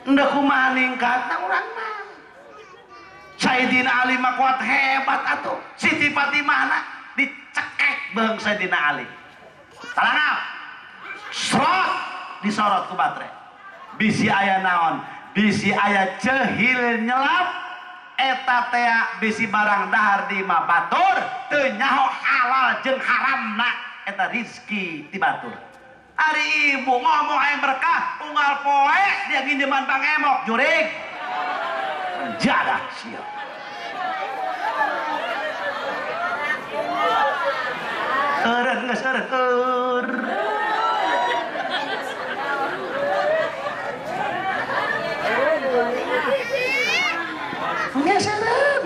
Endek kumaha ningkatna urang mah. Sayyidina Ali mah kuat hebat atuh. Siti Fatimah na dicekek beung Sayyidina Ali. Talangap. Serot disorot ku batre. Bisi aya naon? Bisi aya cehil nyelap eta tea bisi barang dahar di imah batur teu nyaho halal jeung haramna eta rizki ti batur. Ari ibu ngomong aya berkah unggal poe dia nginjeman Bang Emok jurig. Jadah sia. Eureun geus eureun eur. Geus eureun.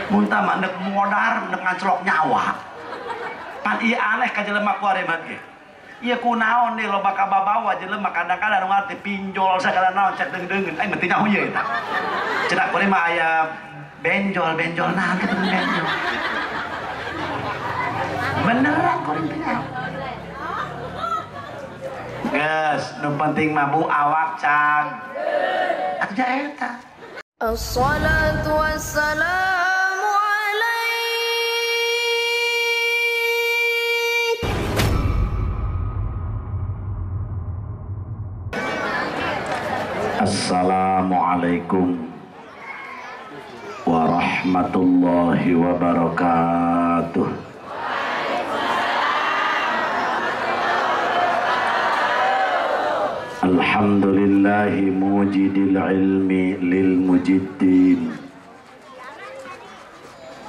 Muntah mah nek modar nek nganclok nyawa. Pan ieu aneh ka jelema ku aremat ge. Ieu kunaon nih loba kababawa jelema kadang-kadang nu ngarti pinjol sagala naon cek deung-deungeun aing mah teu nyaho ieu eta. Cenah kuring mah aya benjol-benjol naon kitu benjol. Beneran kuring teu nyaho. Geus, nu penting mah bu awak cang. Atuh ja eta. Assalatu wassalamu alaik. Assalamualaikum warahmatullahi wabarakatuh. Alhamdulillahi mujidil ilmi lil mujiddin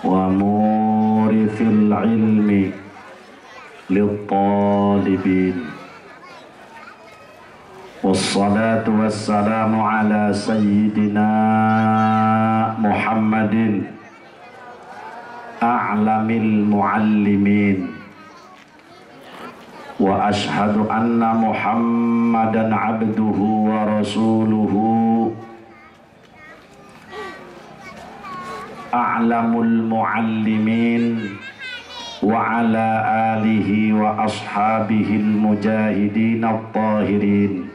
wa murithil ilmi lil talibin. Wassalatu wassalamu ala sayyidina Muhammadin a'lamil muallimin. Wa ashhadu anna Muhammadan abduhu wa rasuluhu a'lamul muallimin wa ala alihi wa ashabihil mujahidin at-tahirin.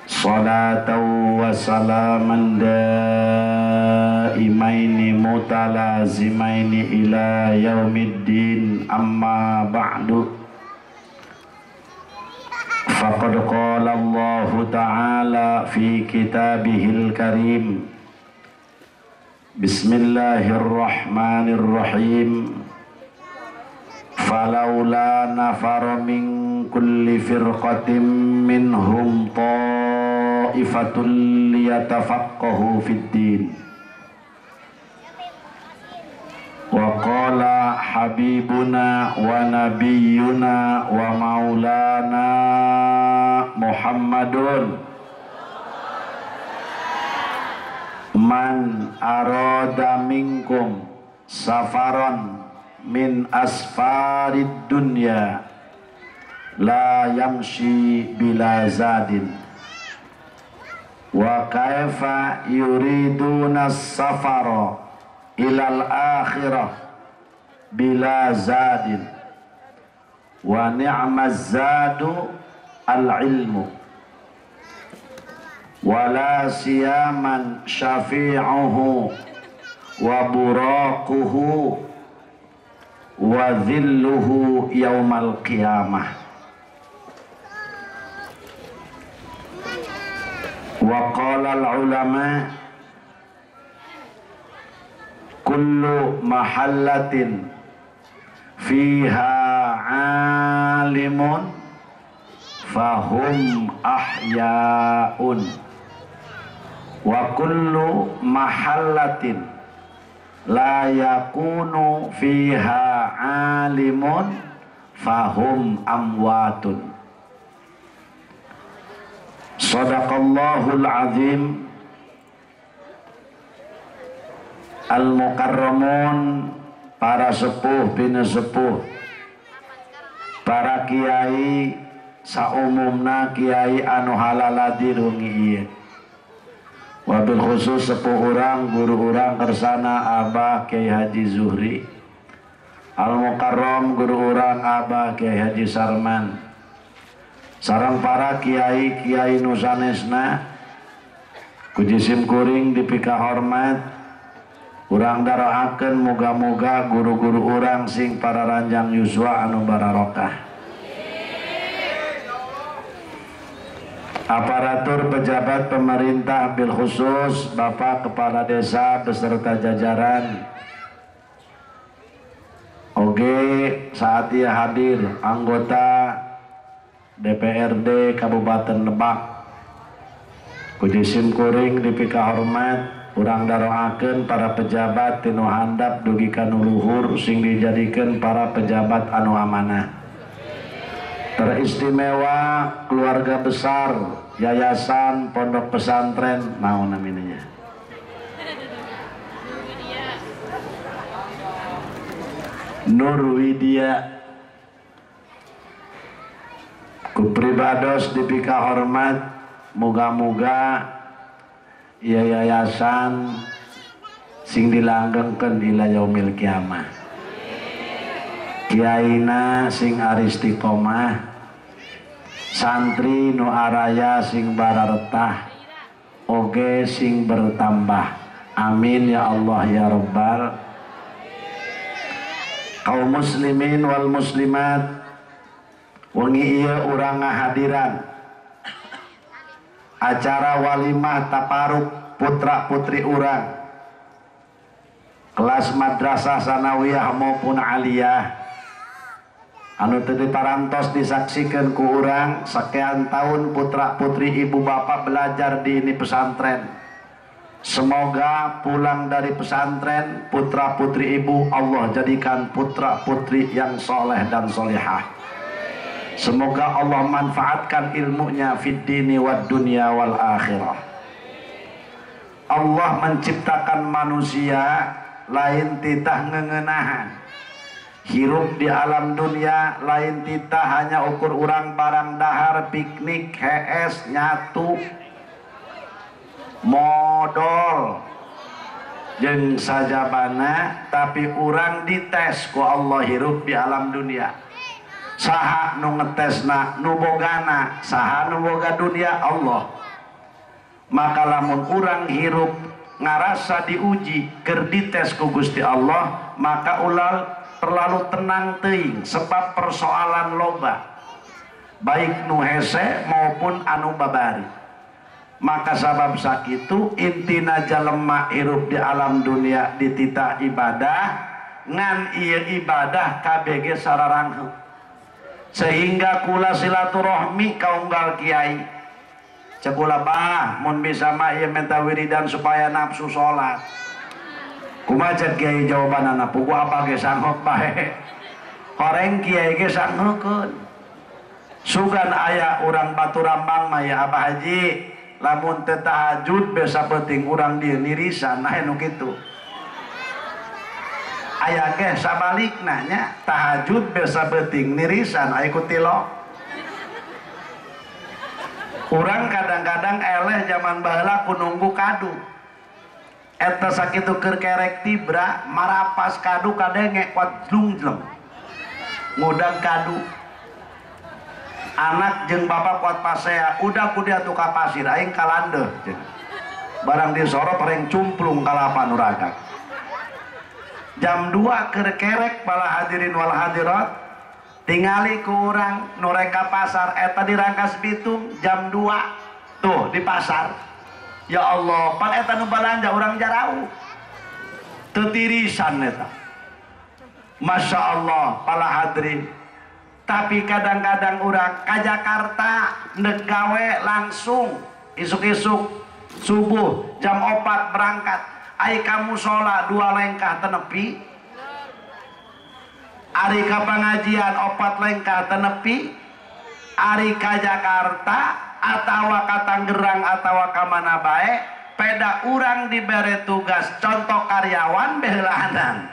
Salatan wa salaman daimaini mutalazimaini ila yaumiddin, amma ba'du. Faqad qala Allahu ta'ala fi kitabihil karim. Bismillahirrahmanirrahim. Falaula nafara min kulli firqatin minhum ta'ifatun liyatafaqahu fid din. Wa qala habibuna wa nabiyyuna wa maulana Muhammadun man arada minkum safaran min asfarid dunya la yamshi bila zadin wa kaifa yuriduna safara ilal akhirah bila zadin wa ni'maz zadu al ilmu wala siyaman syafi'uhu wa buraquhu wa dhilluhu yaumal qiyamah. Wa qala al ulama kullu mahallatin fiha alimun fahum ahya'un wa kullu mahallatin la yakunu fiha alimun fahum amwatun. Sadaqallahul azim. Al-mukarramun, para sepuh pinesepuh, para kiai saumumna kiai anu halaladi rungi ieu. Wabil khusus sepuh urang, guru urang kersana Abah Kiai Haji Zuhri. Al Mukarram guru urang Abah Kiai Haji Sarman sareng para kiai-kiai nu sanesna ku jisim kuring dipika hormat urang daroakeun muga-muga guru-guru urang sing para ranjang yuswa anu bararokah. Aparatur pejabat pemerintah bil khusus Bapak Kepala Desa beserta jajaran, oge saat ia hadir anggota DPRD Kabupaten Lebak, ku jisim kuring dipika hormat urang daroakeun para pejabat tinu handap dugi ka nu luhur sing dijadikeun para pejabat anu amanah. Teristimewa keluarga besar Yayasan Pondok Pesantren naon namanya Nurwidya, ku pribados dipika hormat muga-muga yayasan sing dilanggengkeun ila yaumil kiamah, kiaina sing aristiqomah, santri nu araya sing bararetah oge sing bertambah, amin ya Allah ya rabbal. Kaum muslimin wal muslimat, wengi ieu urang ngahadiran acara walimah taparuk putra putri urang kelas madrasah sanawiyah maupun aliyah anu teu diparantos disaksikan ku urang sekian tahun putra putri ibu bapak belajar di ini pesantren. Semoga pulang dari pesantren putra putri ibu Allah jadikan putra putri yang soleh dan solehah. Semoga Allah manfaatkan ilmunya fid dini wad dunya wal akhirah. Allah menciptakan manusia lain titah ngengenahan hirup di alam dunia, lain titah hanya ukur urang barang dahar piknik hees nyatu modal jeung sajabana, tapi urang dites ku Allah hirup di alam dunia. Saha nu ngetesna nu bogana, saha nu boga dunia Allah. Maka lamun urang hirup ngarasa diuji keur dites ku Gusti Allah, maka ulah terlalu tenang teuing sebab persoalan loba baik nu hese maupun anu babari. Maka sabab sakitu intina jalema hirup di alam dunia dititah ibadah ngan ieu ibadah KBG sararangheuk, sehingga kula silaturahmi kaunggal kiai cekula bah mun bisa mah ieu minta wiridan supaya nafsu salat. Kumaha cek kiai jawabanana? Puguh apa ge sanggup bae, horeng kiai ge sanggukeun. Sugan aya urang Baturambang mah ya Abah Haji lamun teu tahajud besa penting urang dieu nirisan nah nu kitu. Aya ge sabalikna nya tahajud besa penting nirisan aya ku tilok. Urang kadang-kadang eleh zaman baheula ku nunggu kadu. Eta sakitu keur kerek tibra marapas kadu kadenge kuat jlungjleng ngudag kadu. Anak jeung bapak kuat pasea udah ku dia tuh ka pasir aing kalandeuh barang disorot reng cumplung kalapan uragak. Jam 2 keur kerek bala hadirin wal hadirat tingali ku urang nu rek ka pasar eta di Rangkas Bitung jam 2 tuh di pasar. Ya Allah, pan eta nu balanja urang jarauh teu tirisan eta. Masya Allah pala hadirin. Tapi kadang-kadang urang ka Jakarta ndek gawe langsung isuk-isuk subuh jam 4 berangkat. Ai ka mushola 2 lengkah tenepi, ari ka pengajian 4 lengkah tenepi, ari ka Jakarta atawa ka Tangerang atawa ka mana bae peda urang dibere tugas contoh karyawan beheulaanan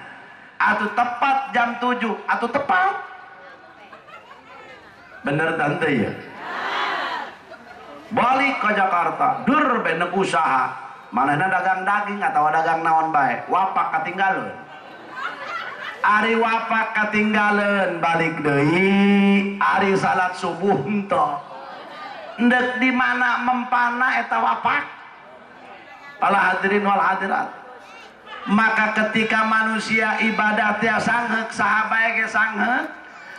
atuh tepat jam 7 atuh tepat. Bener tante ya? Balik ke Jakarta dur benek usaha manehna dagang daging atau dagang naon bae wapak katinggalun. Ari wapak katinggaleun balik deui, ari salat subuh henteu. Endek di mana mempana eta wapak? Para hadirin wal hadirat. Maka ketika manusia ibadah teh sangheuk, sahabat ge sangheuk,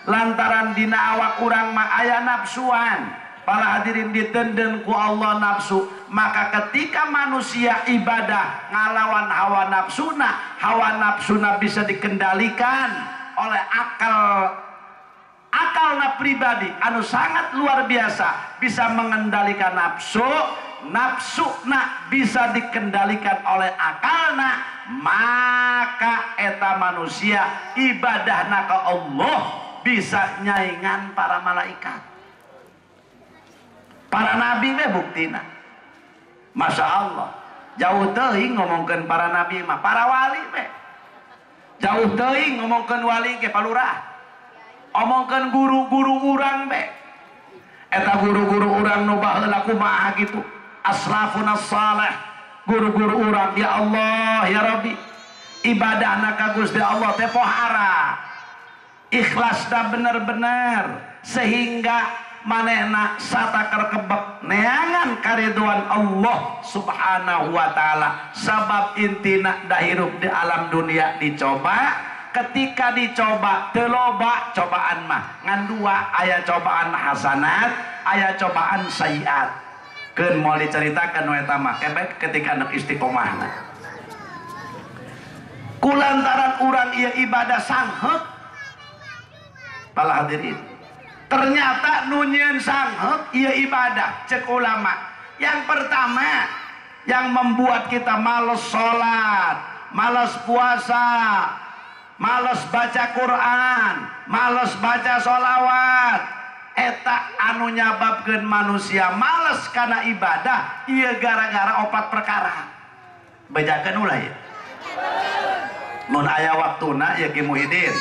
lantaran dina awak urang mah aya nafsuan. Para hadirin ditenden ku Allah nafsu. Maka ketika manusia ibadah ngalawan hawa nafsuna, hawa nafsuna bisa dikendalikan oleh akal, akalna pribadi anu sangat luar biasa, bisa mengendalikan nafsu, nafsuna bisa dikendalikan oleh akalna, maka eta manusia ibadahna ka Allah bisa nyaingan para malaikat. Para nabi mah buktina. Masya Allah, jauh teuing ngomongkeun para nabi mah, para wali mah. Jauh teuing ngomongkeun wali ge palurah. Omongkeun guru-guru urang be. Eta guru-guru urang nu baheula kumaha kitu. Aslafuna saleh, guru-guru urang, ya Allah ya Rabbi. Ibadahna ka Gusti Allah teh pohara. Ikhlasna bener-bener sehingga manehna satakar kebek neangan kariduan Allah subhanahu wa ta'ala. Sabab intina dah hirup di alam dunia dicoba, ketika dicoba teu loba cobaan mah ngan dua, aya cobaan hasanat, aya cobaan sayiat. Keun moal dicaritakeun we eta mah kebek ketika anak istiqomahna. Kulantaran urang ieu ibadah sangheuk, para hadirin, ternyata nunyeun sangheuk ieu ibadah. Cek ulama, yang pertama yang membuat kita males sholat, males puasa, males baca Quran, males baca sholawat, eta anu nyababkeun manusia males kana ibadah ieu gara-gara opat perkara. Bejakeun ulah ieu. Mun aya waktuna ya Ki Muhyiddin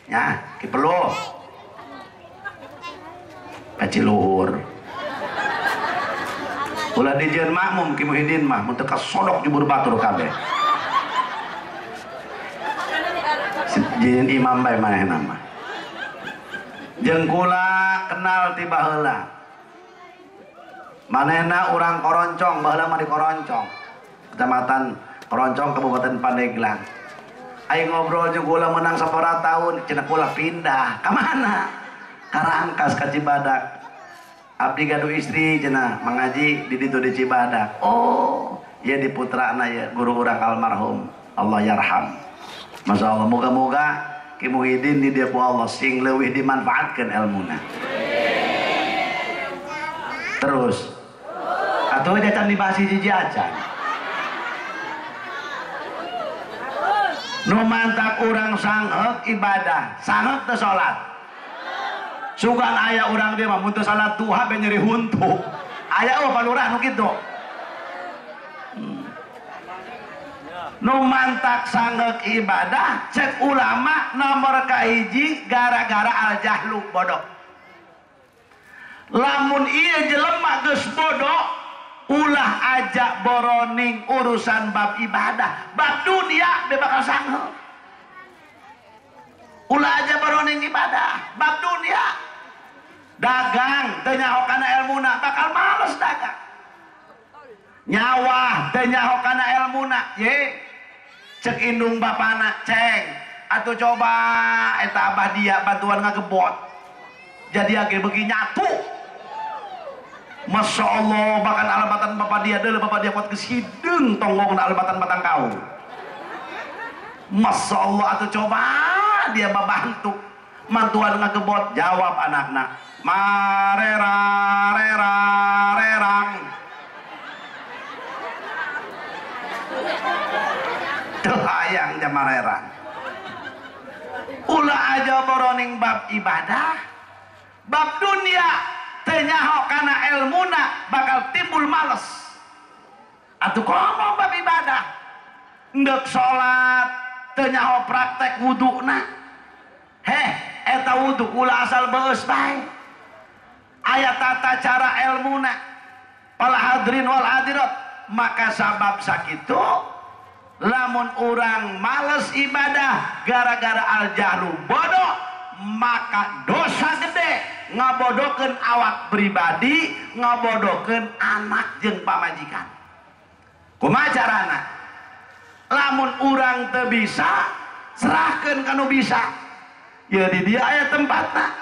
nya, Ki Peluh Kaciluhur. Ulah dijieun makmum Ki Muhyiddin mah mun teu kasodok jubur batur kabeh. Jieun imam bae manehna mah. Jeung kula kenal ti baheula. Manehna urang Koroncong, baheula mah di Koroncong. Kecamatan Koroncong, Kabupaten Pandeglang. Aing ngobrol jeung kula menang sabaraha tahun, cenah kula pindah. Ka mana? Karangkas ka Cibadak. Abdi gaduh istri cenah mengaji di ditu di Cibadak. Oh, ieu di putrana ya guru urang almarhum, Allah yarham. Masya Allah, moga-moga Ki Muhyiddin di dia ku Allah sing leuwih dimanfaatkeun elmuna. Terus atuh jacan dibahas hiji acan. Nu mantak urang sangheuk ibadah, sangheuk teu salat. Sugan aya urang dia mah mun teu salat duha be nyeri huntu. Aya eueuh palurah nu kitu. Nu mantak sanggeuk ibadah cek ulama nomor kahiji gara-gara al-jahlu, bodoh. Lamun ieu jelema geus bodoh, ulah aja boroning urusan bab ibadah, bab dunia be bakal sanggeuk. Ulah aja boroning ibadah, bab dunia. Dagang teu nyaho kana elmuna bakal males dagang. Nyawa teu nyaho kana elmuna, ye. Cek indung bapana, ceng atuh coba eta abah dia bantuan ngagebot. Jadi age beuki nyatu. Masya Allah, bahkan alabatan bapak dia deuleu bapak dia kuat geus hideung tonggongna alabatan batang kau. Masya Allah, atuh coba dia babantu mantuan ngagebot. Jawab anakna, marera rera rerang. Tuh hayang jamarerang. Ulah aja boroning bab ibadah, bab dunia teu nyaho kana elmuna bakal timbul males. Atuh komo bab ibadah, endek salat teu nyaho praktek wuduna. Heh, eta wudu ulah asal beus bae. Aya tata cara elmuna. Para hadirin wal hadirat, maka sabab sakitu Lamun urang males ibadah gara-gara al-jahlu bodoh, maka dosa gede ngabodohkeun awak pribadi, ngabodohkeun anak jeung pamajikan. Kumaha carana? Lamun urang teu bisa, serahkeun ka nu bisa. Ya di dieu aya tempatna.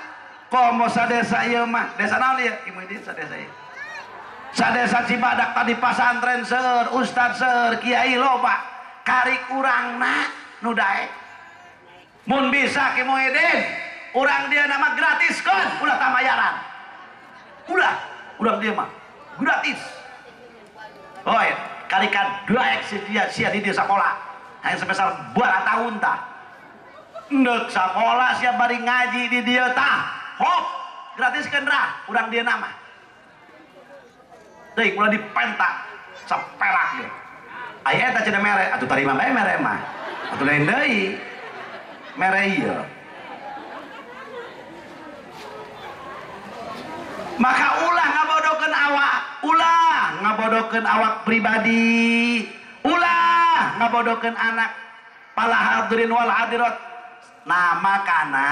Komo sadesa ieu mah, desa naon ieu? Ieu desa desa ieu. Sadesa Cibadak tadi pasantren seueur, ustad seueur, kiai loba. Karik urangna nu daek. Mun bisa Ki Muhyiddin, urang dia nama gratis kon, ulah tamayaran. Ulah, urang dia mah gratis. Oh, karikan daek si dia sia di dia sekolah. Hayang sebesar 2 tahun tah. Ndek sekolah sia bari ngaji di dia tah. Hop, gratis kan rah, urang dia nama. Deui ulah dipentak saperak dia. Aya eta cenah mere, atuh tarima bae mere mah. Atuh lain deui. Mere ieu. Maka ulah ngabodohkeun awak, ulah ngabodohkeun awak pribadi, ulah ngabodohkeun anak. Pala hadirin wal hadirat. Nah, makana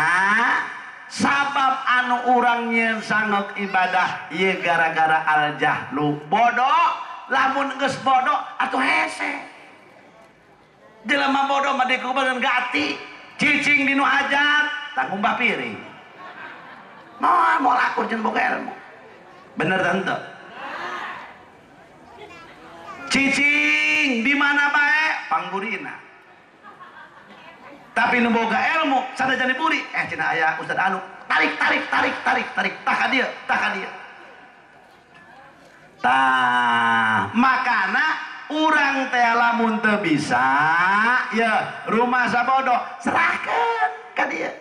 sabab anu urang nyieun sanggeuk ibadah ieu gara-gara al-jahlu bodoh. Lamun geus bodoh atuh hese. Jelema bodoh mah dikuburkeun gati, cicing di nu hajat, tanggung bah piring. Moal moal akur jeung boga ilmu. Bener teu? Cicing di mana bae pangburina. Tapi nu boga ilmu sanajan diburi, cenah aya ustad anu, tarik tarik tarik tarik tarik tah ka dieu, tah ka dieu. Tah, makana urang teh lamun teu bisa, ya rumah sabodo serahkeun ka dieu.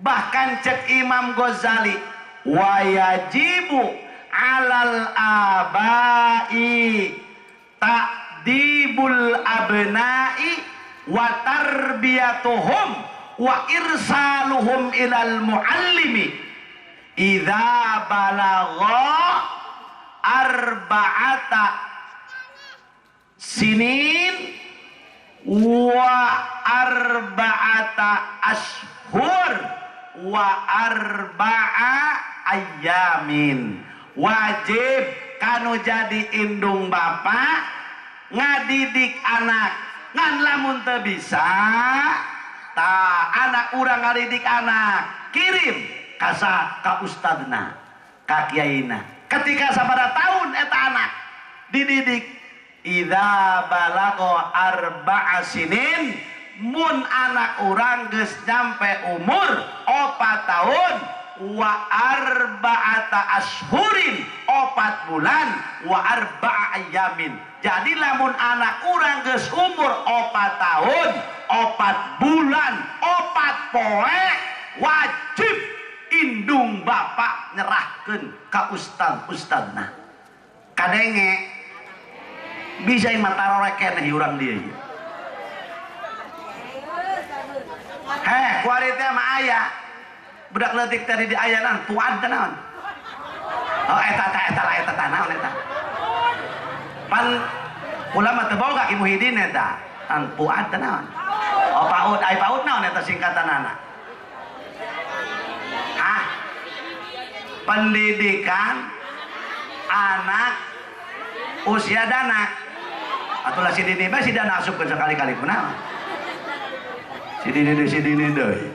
Bahkan cek Imam Ghazali, wayajibu alal abai ta'dibul abna'i wa tarbiyatuhum wa irsaluhum ilal muallimi idza balagha arba'ata sinin wa arba'ata ashur wa arba'a ayamin. Wajib kanu jadi indung bapak ngadidik anak. Ngan lamun teu bisa, ta anak urang ngadidik anak, kirim ka ka ustadna, ka kiaina. Ketika sabaraha tahun eta anak dididik, idza balagha arba'a sinin, mun anak urang geus nyampe umur 4 tahun wa arba'ata ashurin, 4 bulan wa arba'a ayamin. Jadi lamun anak urang geus umur 4 tahun, 4 bulan, 4 poe, wajib indung bapak nyerahkeun ka ustad-ustadna. Kadenge bisa imah tarorek keneh urang dieu ieu. Heh, kuari teh mah aya. Budak leutik tadi di ayanan puad teh naon? Oh, eta teh eta lah eta teh naon eta? Pan kula mah teu boga Ki Muhyiddin eta. Pan puad teh naon? Oh, PAUD, ai PAUD naon eta singkatanana? Hah? Pendidikan anak usia dana. Atulah si Dini bae si dana asupkeun sekali-kali kunaon? Si Dini deui, si Dini deui.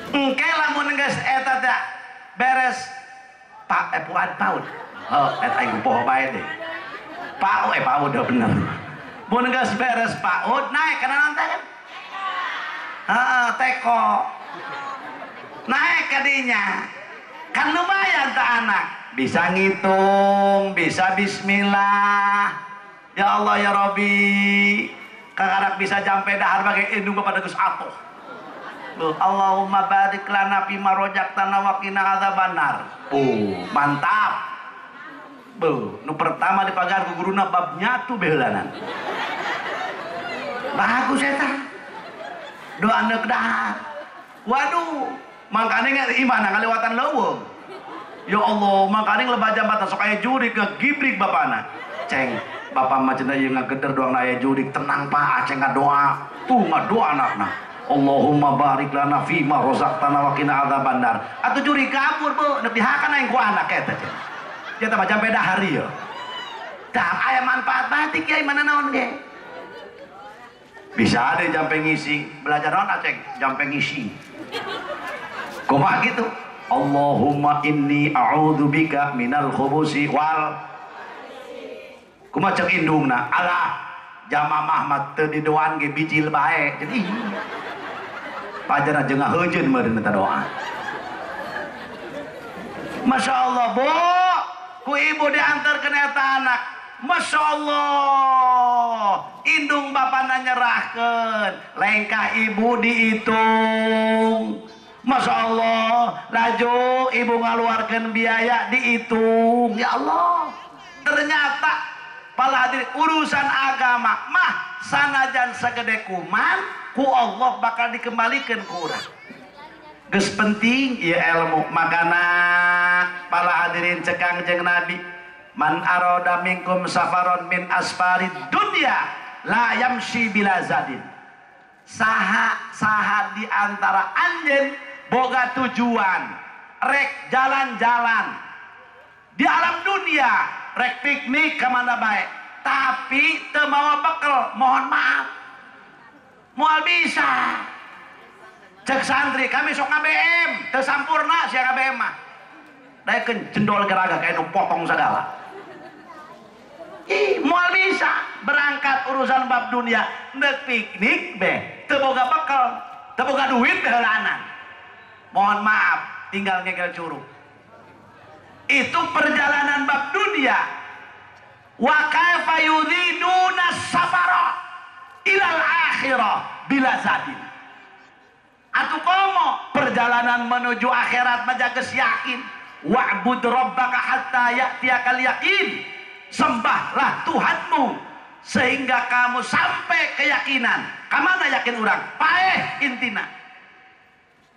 Engke lamun geus eta teh beres pak puad PAUD. Oh, eta aing poho bae deui. PAUD PAUD bener. Mun geus beres PAUD naik kana naon teh kan? Heeh, teko. Naik ka dinya. Kan lumayan teh anak. Bisa ngitung, bisa bismillah. Ya Allah ya Rabbi. Kakarak bisa jampe dahar bagai indung bapak geus atuh. Allahumma barik lana fima rozaqtana wa qina adzabannar. Oh, mantap. Beuh, nu pertama dipagar ku guruna bab nyatu beheulanan. Bagus eta. Doa neuk dahar. Waduh, mangkane imahna ngaliwatan leuweung. Ya Allah, mangkane lebah jambatan sok aya jurig ngegibrik bapana. Ceng, Bapak mah cenah ieu ngageder doang aya jurik tenang Pak Aceng ngadoa tuh ngadoa anakna Allahumma barik lana fima razaqtana wa qina adzabannar atuh jurik kabur bu neuk dihakan aing ku anak eta cenah eta mah jampe dahar ieu tah aya manfaat batik kiai mana naon ge bisa ada jampe ngising belajar naon Aceng jampe ngising kumaha gitu Allahumma inni a'udzubika minal khubusi wal kumaha cek indungna alah jamamah mah teu didoan ge bijil bae jadi pajarna jeung ngaheujeuun meureun eta doa. Masya Allah bu ku ibu diantarkeun eta anak Masya Allah indung bapana nyerahkeun lengkah ibu dihitung Masya Allah laju ibu ngaluarkeun biaya dihitung ya Allah ternyata para hadirin urusan agama mah sanajan segede kuman ku Allah bakal dikembalikan ku urang geus penting ieu ilmu makana para hadirin cekang jeung Nabi man arada minkum safaron min asfarid dunya la yamshi bila zadin saha saha di antara anjeun boga tujuan rek jalan-jalan di alam dunia rek piknik kemana baik tapi teu mawa bekel mohon maaf moal bisa cek santri kami sok KBM teu sampurna sia KBM mah daekeun jendol geraga kayak nu potong segala ih moal bisa berangkat urusan bab dunia neuk piknik beh teu boga bekel teu boga duit beh heulaanan mohon maaf tinggal ngegel curug itu perjalanan bab dunia wa kaifa yuriduna safara ilal akhirah bila zadin atuh komo perjalanan menuju akhirat mah geus yakin wa'bud rabbaka hatta ya'tiyakal yaqin sembahlah Tuhanmu sehingga kamu sampai keyakinan kamana yakin urang paeh intina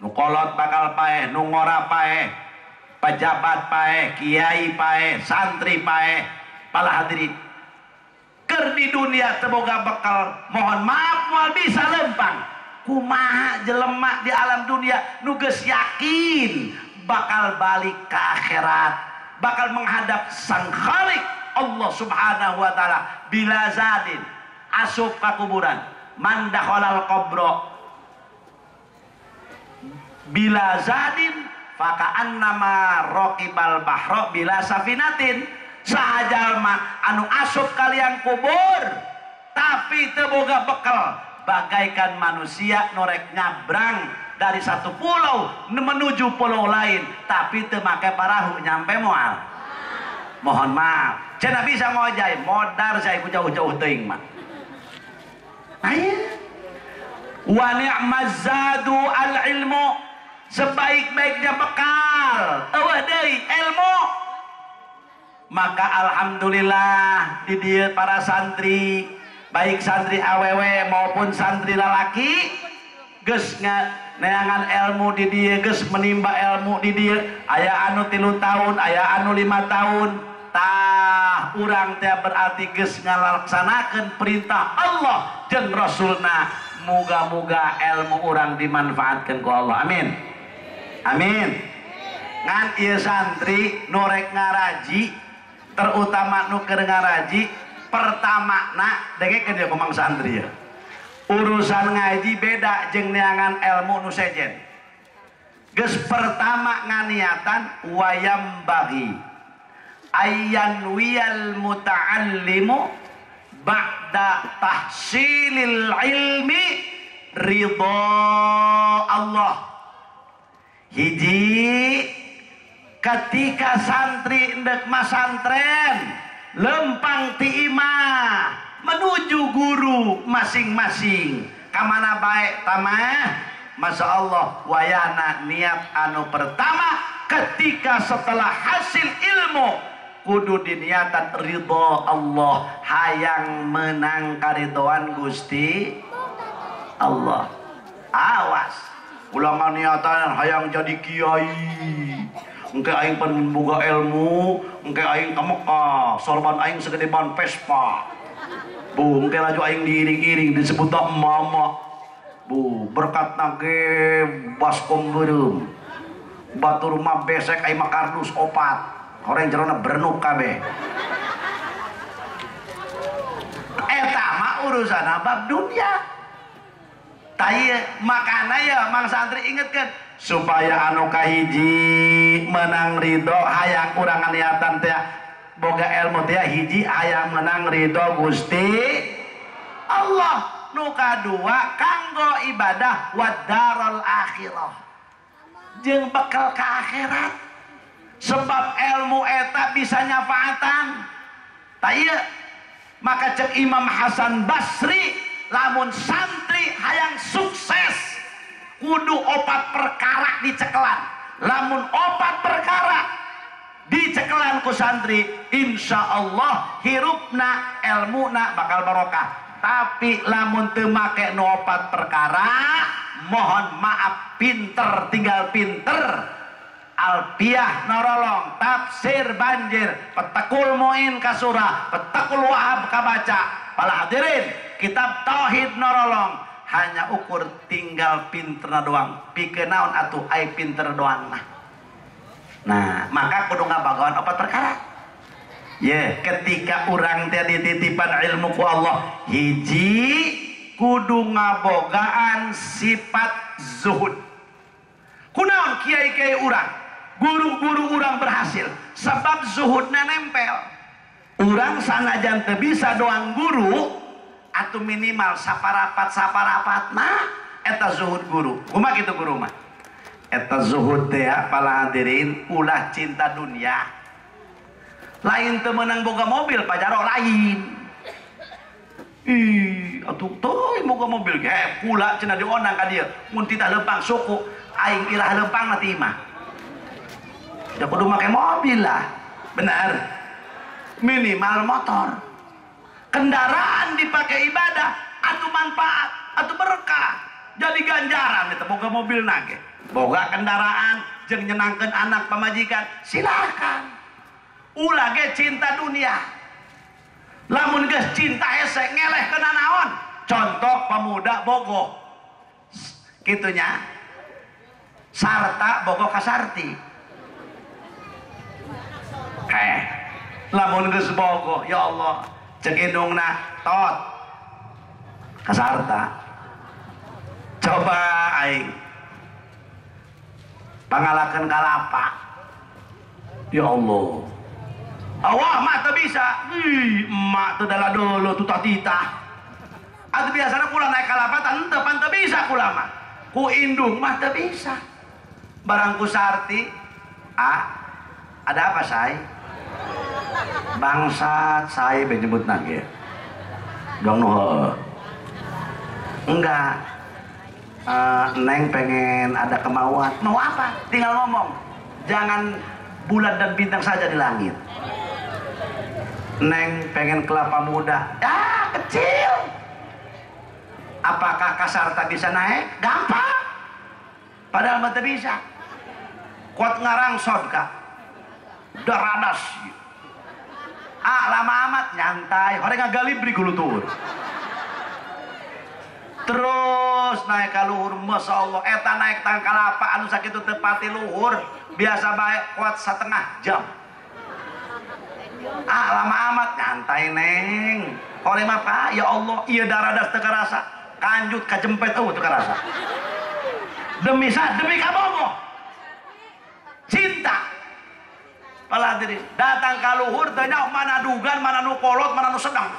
nu kolot bakal paeh nu ngora paeh pejabat paeh kiai paeh santri paeh para hadirin keur di dunia teu boga bekal mohon maaf moal bisa lempang kumaha jelema di alam dunia nu geus yakin bakal balik ke akhirat bakal menghadap sang Khalik Allah Subhanahu wa taala bila zadin asup ka kuburan man dakhalal qabra bila zadin faka'annama raqibal bahra bila safinatin sahajalma anu asup kalian kubur tapi teu boga bekal bagaikan manusia norek nyabrang dari satu pulau menuju pulau lain tapi teu make parahu nyampe moal mohon maaf cenah bisa ngojay modar saya ku jauh-jauh teuing mah wa ni'maz zadu al ilmu sebaik-baiknya bekal eueuh deui ilmu maka alhamdulillah di dieu para santri baik santri awewe maupun santri lalaki geus neangan ilmu di dieu geus menimba ilmu di dieu aya anu 3 tahun aya anu 5 tahun tah urang teh berarti geus ngalaksanakeun perintah Allah jeung Rasulna muga-muga ilmu urang dimanfaatkeun ku Allah amin amin ngan ieu santri nu rek ngaraji terutama nu keur ngaraji pertama nak dengekeun ya komang santri ya urusan ngaji beda jeung neangan ilmu nu sejen geus pertama nganiatan wayam bagi ayyan wiyal muta'allimu ba'da tahsilil ilmi ridha Allah hiji ketika santri endek masantren lempang ti imah menuju guru masing-masing kamana baik tamah Masya Allah wayana niat anu pertama ketika setelah hasil ilmu kudu diniatan ridho Allah hayang menang karidoan Gusti Allah. Awas ulah niatan hayang jadi kiai, Engke aing pan boga ilmu, engke aing ka Mekah, sorban aing segede ban Vespa. Bu, engke laju aing diiring-iring disebut mama. Bu, berkat nage baskom beureum. Batur mah besek aing mah kardus opat. Horeng jerona berenuk kabeh. Eta mah urusan bab dunia. Tai makana ya mang santri ingetkeun supaya anu kahiji menang ridho hayang urang niatan teh boga ilmu teh hiji hayang menang ridho Gusti Allah. Nu kadua kanggo ibadah wadarul akhirah jeung bekal ka akhirat, sebab ilmu eta bisa nyafaatan. Tah ieu maka cek Imam Hasan Basri, lamun santri hayang sukses kudu opat perkara dicekelan. Lamun opat perkara dicekelan ku santri, insya Allah hirupna elmuna bakal barokah. Tapi lamun teu make nu opat perkara, mohon maaf pinter tinggal pinter, alpiah norolong, tafsir banjir, petekul muin kasurah, petekul wahab kabaca. Para hadirin, kitab tauhid norolong, hanya ukur tinggal pinterna doang. Pikeun naon atuh ai pinter doang mah. Nah, maka kudu ngabagawan opat perkara. Ye, ketika urang teh dititipan ilmu ku Allah, hiji kudu ngabogaan sifat zuhud. Kunaon kiai-kiai urang, guru-guru urang berhasil sebab zuhudna nempel. Urang sanajan teu bisa doang guru atau minimal saparapat nah eta zuhud guru. Kumaha kitu guru mah? Eta zuhud teh para hadirin ulah cinta dunia. Lain teu meunang boga mobil pajaro lain. Ih, atuh teuing boga mobil ge kula cenah diondang ka dieu. Mun titah leumpang suku aing ilah leumpang mah ti imah. Ya kudu make mobil lah. Benar. Minimal motor. Kendaraan dipakai ibadah atau manfaat atau berkah, jadi ganjaran itu boga mobil nage, boga kendaraan jeung nyenangkeun anak pamajikan, silakan. Ulah ge cinta dunia. Lamun geus cinta hese ngeleh kana naon? Contoh pemuda bogoh kitunya, sarta bogoh kasarti. Lamun geus bogoh ya Allah, cek indungna tot kasarta. Coba aing pangalakeun kalapa, ya Allah, awah mah teu bisa. Ih, emak teu dalah dulu tutah titah. Atuh biasana kula naik kalapa teu pan teu bisa kula mah. Ku indung mah teu bisa. Barang ku sarti, ah, ada apa say? Bangsat saya menyebut nage dong nuh. Enggak, neng pengen ada kemauan. Mau apa? Tinggal ngomong. Jangan bulan dan bintang saja di langit. Neng pengen kelapa muda. Ah, kecil. Apakah kasar tak bisa naik? Gampang. Padahal mah bisa. Kuat ngarang sod kak. Daradas. Ah, lama amat nyantai. Horeng ngagalibri gulutur. Terus naik ka luhur, masya Allah. Eta naik tang kalapa anu sakitu teu pati luhur, biasa bae kuat setengah jam. Ah, lama amat nyantai neng. Horeng mah Pak, ya Allah, ieu daradas teu karasa. Kanjut kajempet eueuh teu karasa. Demi sa, demi kabogoh. Cinta. Hadirin, datang ka luhur teu nyaho mana dugan, mana nu kolot, mana nu sedang.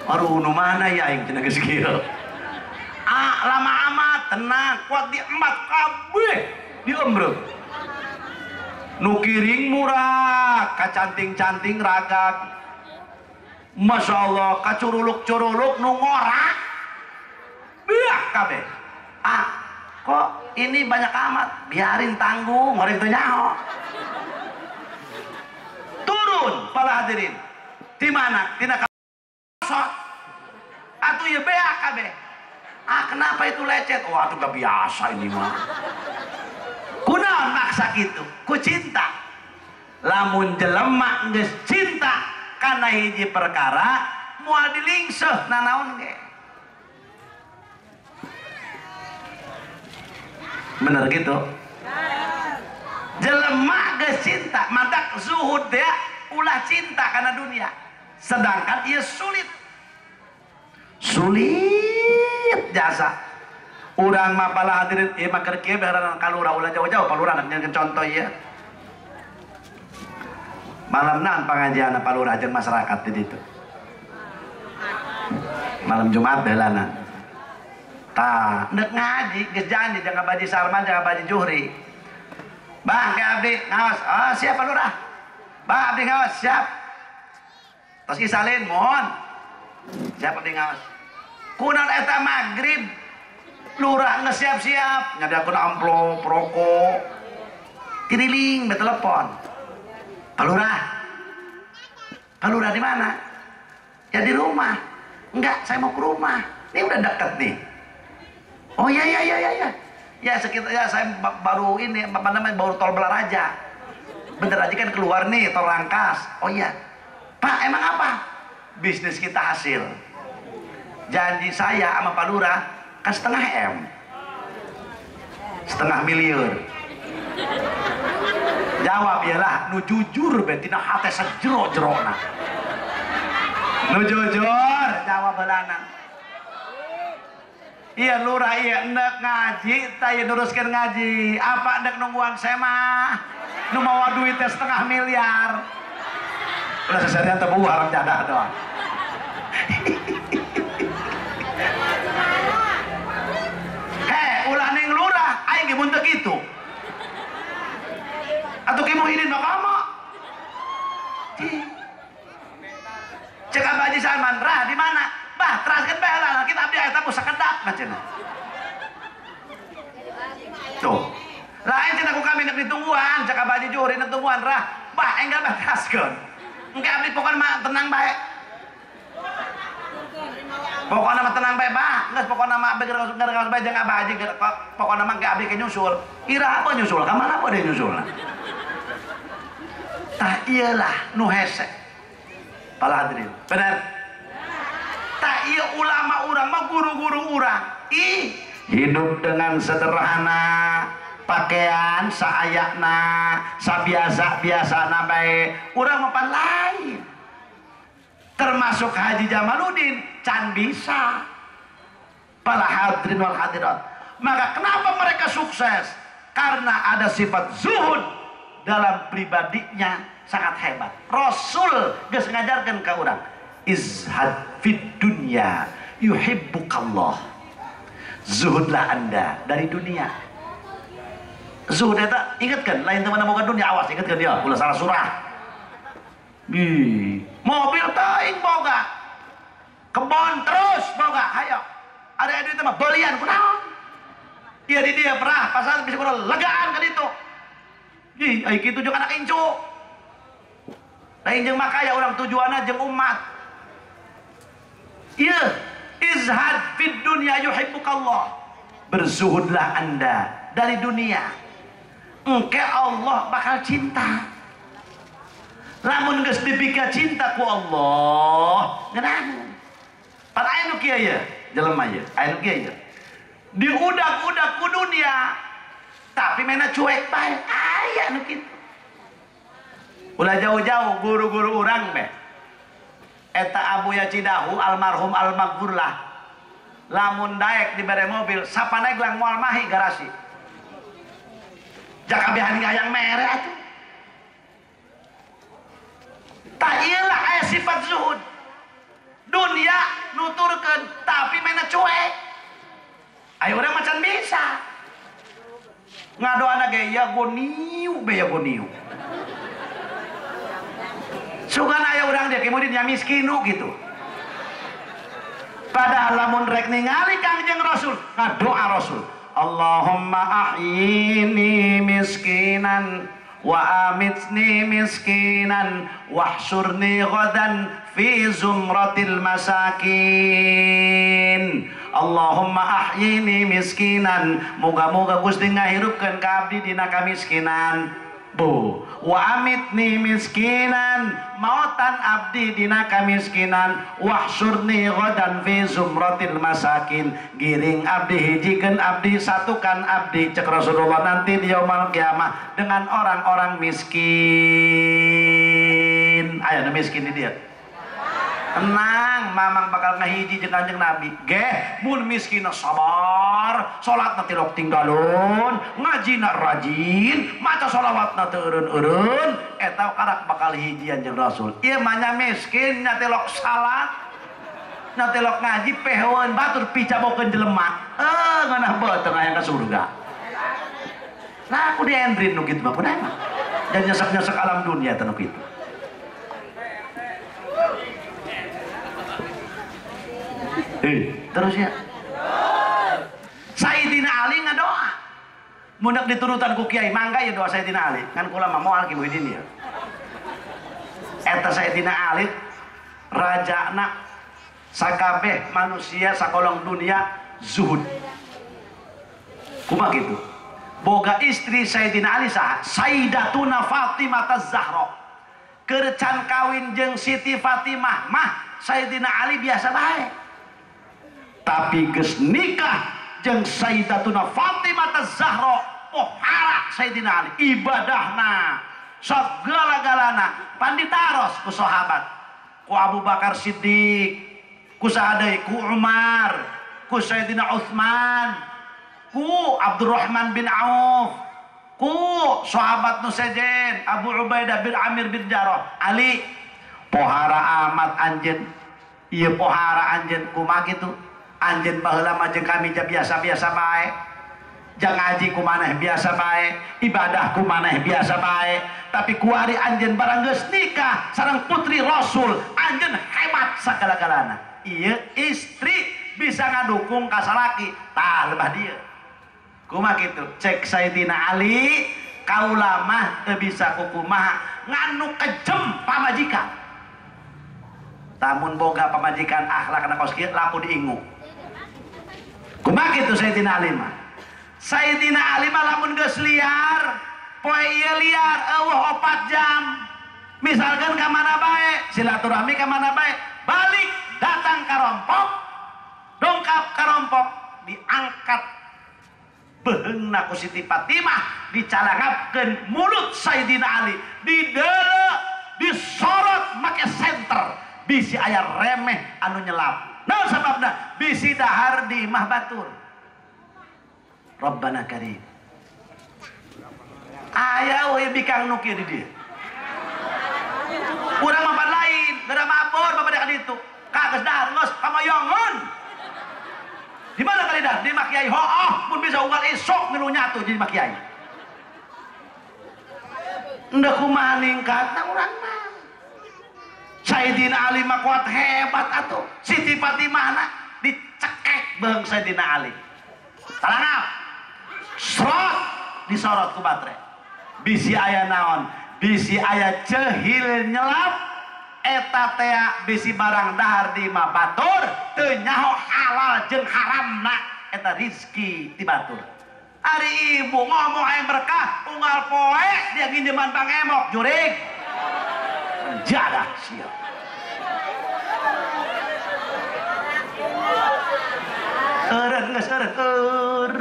Aduh, nu mana ya aing cenah geus kieu. Ah, lama amat, tenang, kuat di emat kabeh diembreuh. Nu kiring murah, kacanting-canting ragag. Masya Allah, kacuruluk-curuluk nu ngorak. Biak kabeh. Ah, kok ini banyak amat, biarin tanggung, ngoreng teu nyaho. Turun para hadirin. Di mana? Tina kasot. Atuh ieu beak kabeh. Ah, kenapa itu lecet? Wah, itu gak biasa ini mah. Kunaon Kunaon maksa kitu? Ku cinta. Lamun jelema geus cinta kana hiji perkara moal dilingseuh nanaon ge. Bener gitu? Jelema geus cinta, mantak zuhud ya ulah cinta karena dunia. Sedangkan ia sulit. Sulit jasa. Urang mah pala hadirin ieu mah keur kieu beheran kalurah ulah jauh-jauh palurah nyeun contoh ieu. Malam naon pangajian palurah jeung masyarakat di ditu. Malam Jumat beulana. Tah, ndek ngaji geus janji jeung Abah Haji Sarman jeung Abah Haji Juhri. Bang, ke abdi ngaos. Oh, siap Pak Lurah. Bang, abdi ngaos, siap. Tos isalin, mohon. Siap abdi ngaos. Kunaon eta magrib lurah geus siap-siap nyadiakeun amplop, rokok. Tiriling be telepon. Pak Lurah. Pak Lurah di mana? Ya di rumah. Enggak, saya mau ke rumah. Ini udah deket nih. Oh iya iya iya iya. Ya sekitar ya saya baru ini apa namanya baru tol Belaraja. Bentar aja kan keluar nih tol Rangkas. Oh iya. Pak, emang apa? Bisnis kita hasil. Janji saya sama Pak Lurah kan setengah M. Setengah miliar. Jawab ialah nu jujur betina hate sajero-jerona. Nu jujur jawab belanan. Iya lurah iya ndek ngaji ta ieu neruskeun ngaji. Apa ndek nungguan semah? Nu mawa duitnya setengah miliar. Ulah seserian teu buah haram jadah doang. Heh, ulah ning lurah aing ge mun teu kitu. Atuh ki Muhyiddin mah komo. Cek Abah Haji Salman, rah di mana? Bah, teraskeun bae lah, kita abdi eta ku sakedap mah cenah. Tuh. Lain cenah ku kami nek ditungguan, cek Abah Haji Juhri nek tungguan rah. Bah, enggal bah teraskeun. Engke abdi pokona mah tenang bae. Pokona mah tenang bae, bah. Geus pokona mah abdi geus bae jeung Abah Haji pokona mah engke abdi ke nyusul. Iraha apa nyusul? Ka mana apa dia nyusulna? Tah iyalah nu hese. Para hadirin, benar? Tak iya ulama urang mah guru-guru urang. Ih, hidup dengan sederhana, pakaian saayakna, sabiasa-biasana bae. Urang mah pan lain. Termasuk Haji Jamaluddin can bisa. Para hadirin wal hadirat. Maka kenapa mereka sukses? Karena ada sifat zuhud dalam pribadinya sangat hebat. Rasul geus ngajarkeun ka urang, izhad fid dunya yuhibbukallah. Zuhudlah Anda dari dunia. Zuhud eta inget kan, lain teman boga dunia, awas inget kan dia, ulah salah surah. Ih, mobil teuing boga. Kebon terus boga, hayo. Ada duit mah belian kunaon? Ieu di dia perah pasal bisa kurang legaan ka ditu. Ih, ai kitu jeung anak incu. Lain jeung makaya urang tujuanna jeung umat. Iya, izhad fid dunya yuhibbukallah. Berzuhudlah Anda dari dunia. Engke Allah bakal cinta. Lamun geus dipika cinta ku Allah, ngeunaheun. Pan aya nu kieu ye, jelema ye, aya nu kieu ye. Diudak-udak ku dunia, tapi mena cuek bae, aya nu kitu. Ulah jauh-jauh guru-guru urang be. Eta Abuya Cidahu almarhum almaghfurlah. Lamun daek dibere mobil, sapanae gelang moal mahi garasi. Jakabehan hayang mere atuh. Tak iyalah aya sifat zuhud. Dunia nuturkeun tapi mena cuek. Ayo urang macan bisa. Ngadoana ge ya goniu be ya goniu. Sugan aya urang dia kemudian ya miskinu gitu. Padahal lamun rek ningali Kangjeng Rasul, ngadoa Rasul, Allahumma ahyini miskinan wa amitni miskinan wahsyurni ghadan fi zumratil masakin. Allahumma ahyini miskinan, moga-moga Gusti ngahirupkeun ka abdi dina kamiskinan. Bu wa amitni miskinan, mautan abdi dina kamiskinan. Wahsyurni ghadan fi zumratil masakin, giring abdi hijikeun abdi satukan abdi cek Rasulullah nanti di yaumul kiamah dengan orang-orang miskin. Aya nu miskin di dieu. Tenang, mamang bakal ngahiji jeung Kanjeng Nabi. Geh, mun miskin sabar, salatna tilok tinggalun, ngajina rajin, maca sholawatna teu eureun-eureun, eta karak bakal hijian jeung Rasul. Ieu mah nya miskin nya tilok salat, nya tilok ngaji peheun batur picabokeun jelema. Ngeunah beuteung aya ka surga. Nah, aku diendrin nu kitu mah kumaha mah. Dan nyesek-nyesek alam dunia teh nu kitu. Terus ya Sayyidina Ali ngadoa mundak diturutan ku kiai mangga ya doa Sayyidina Ali kan kula mah moal ki Muhyiddin ya eta Sayyidina Ali rajana sakabeh manusia sakolong dunia zuhud kumaha kitu boga istri Sayyidina Ali saha Sayyidatuna Fatimah Az-Zahra keur can kawin jeung Siti Fatimah mah Sayyidina Ali biasa bae tapi geus nikah jeung Sayyidatuna Fatimah Az-Zahra pohara Sayyidina Ali ibadahna sagala-galana pan ditaros ku sahabat ku Abu Bakar Siddiq ku saha deui ku Umar ku Sayyidina Utsman ku Abdurrahman bin Auf ku sahabat nu sejen Abu Ubaidah bin Amir bin Jarrah. Ali pohara amat anjeun ieu pohara anjeun kumaha kitu anjeun baheula mah jeung kami biasa-biasa bae, jang ngaji ku maneh biasa bae, ibadah ku maneh biasa bae, tapi kuari anjeun barang geus nikah sareng putri Rasul, anjeun hebat sagala-galana. Ieu istri bisa ngadukung ka salaki, tah lebah dieu. Kumaha kitu? Cek Sayyidina Ali, kaula mah teu bisa kukumaha nganu kejem pamajikan. Tamun boga pamajikan akhlakna kos kieu laku diingu. Kumaha kitu Sayyidina Ali mah? Sayyidina Ali mah lamun geus liar, poe ieu liar eueuh 4 jam. Misalkan ka mana bae, silaturahmi ka mana bae, balik datang ka rompok, dongkap ka rompok, diangkat beheungna ku Siti Fatimah, dicalangapkeun mulut Sayyidina Ali, dideuleu, disorot make senter, bisi aya remeh anu nyelap. Naon sababna? Bisi dahar di imah batur. Rabbana karim. Aya we bikang nu kieu di dieu. Urang mah pan lain, geura mabur bapak ka ditu. Ka geus dahar geus kamayongan. Di mana kali dah? Di imah kiai. Hooh, mun bisa unggal esok ngilu nyatu jadi imah kiai. Endeu kumaha ningkatna urang mah. Sayyidina Ali mah kuat hebat atuh. Siti Fatimah na dicekek beung Sayyidina Ali. Talangap. Serot disorot ku batre. Bisi aya naon? Bisi aya cehil nyelap eta tea bisi barang dahar di imah batur teu nyaho halal jeung haramna eta rizki ti batur. Ari ibu ngomong aya berkah unggal poe dia nginjeman Bang Emok jurig. Jadah siap. Eureun geus eureun eur.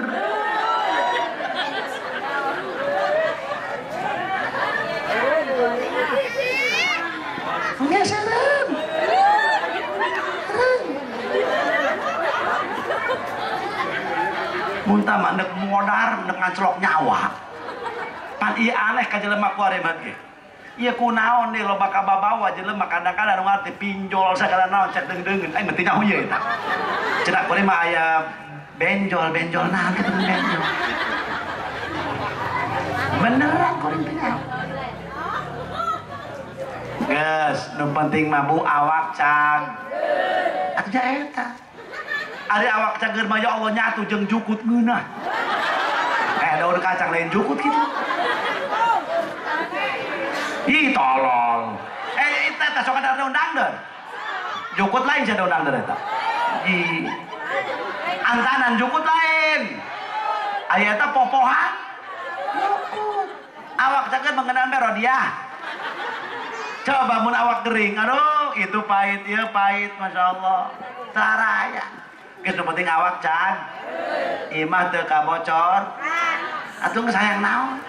Geus eureun. Mun tah mah neuk modar neuk nganclok nyawa. Pan ieu aneh ka jelema ku arebat ge. Ieu kunaon nih loba kababawa jelema kadang-kadang nu ngarti pinjol sagala naon cek deung-deungeun aing mah teu nyaho ieu eta. Cenah kuring mah aya benjol-benjol naon kitu benjol. Beneran kuring teu nyaho. Geus, nu penting mah bu awak cag. Atuh ja eta. Ari awak cager mah ya Allah nyatu jeung jukut ngeunah. Daun kacang lain jukut kitu. Ih tolol. Eta teh sok ada daun dangder. Jukut lain sia daun dangder eta. Ih. Antanan jukut lain. Aya eta popohan. Jukut. Awak caket mengenal rodiah. Coba mun awak kering, aduh itu pahit, ya pahit, masya Allah. Saraya. Geus nu penting awak can. Imah teu kabocor. Atuh geus hayang naon?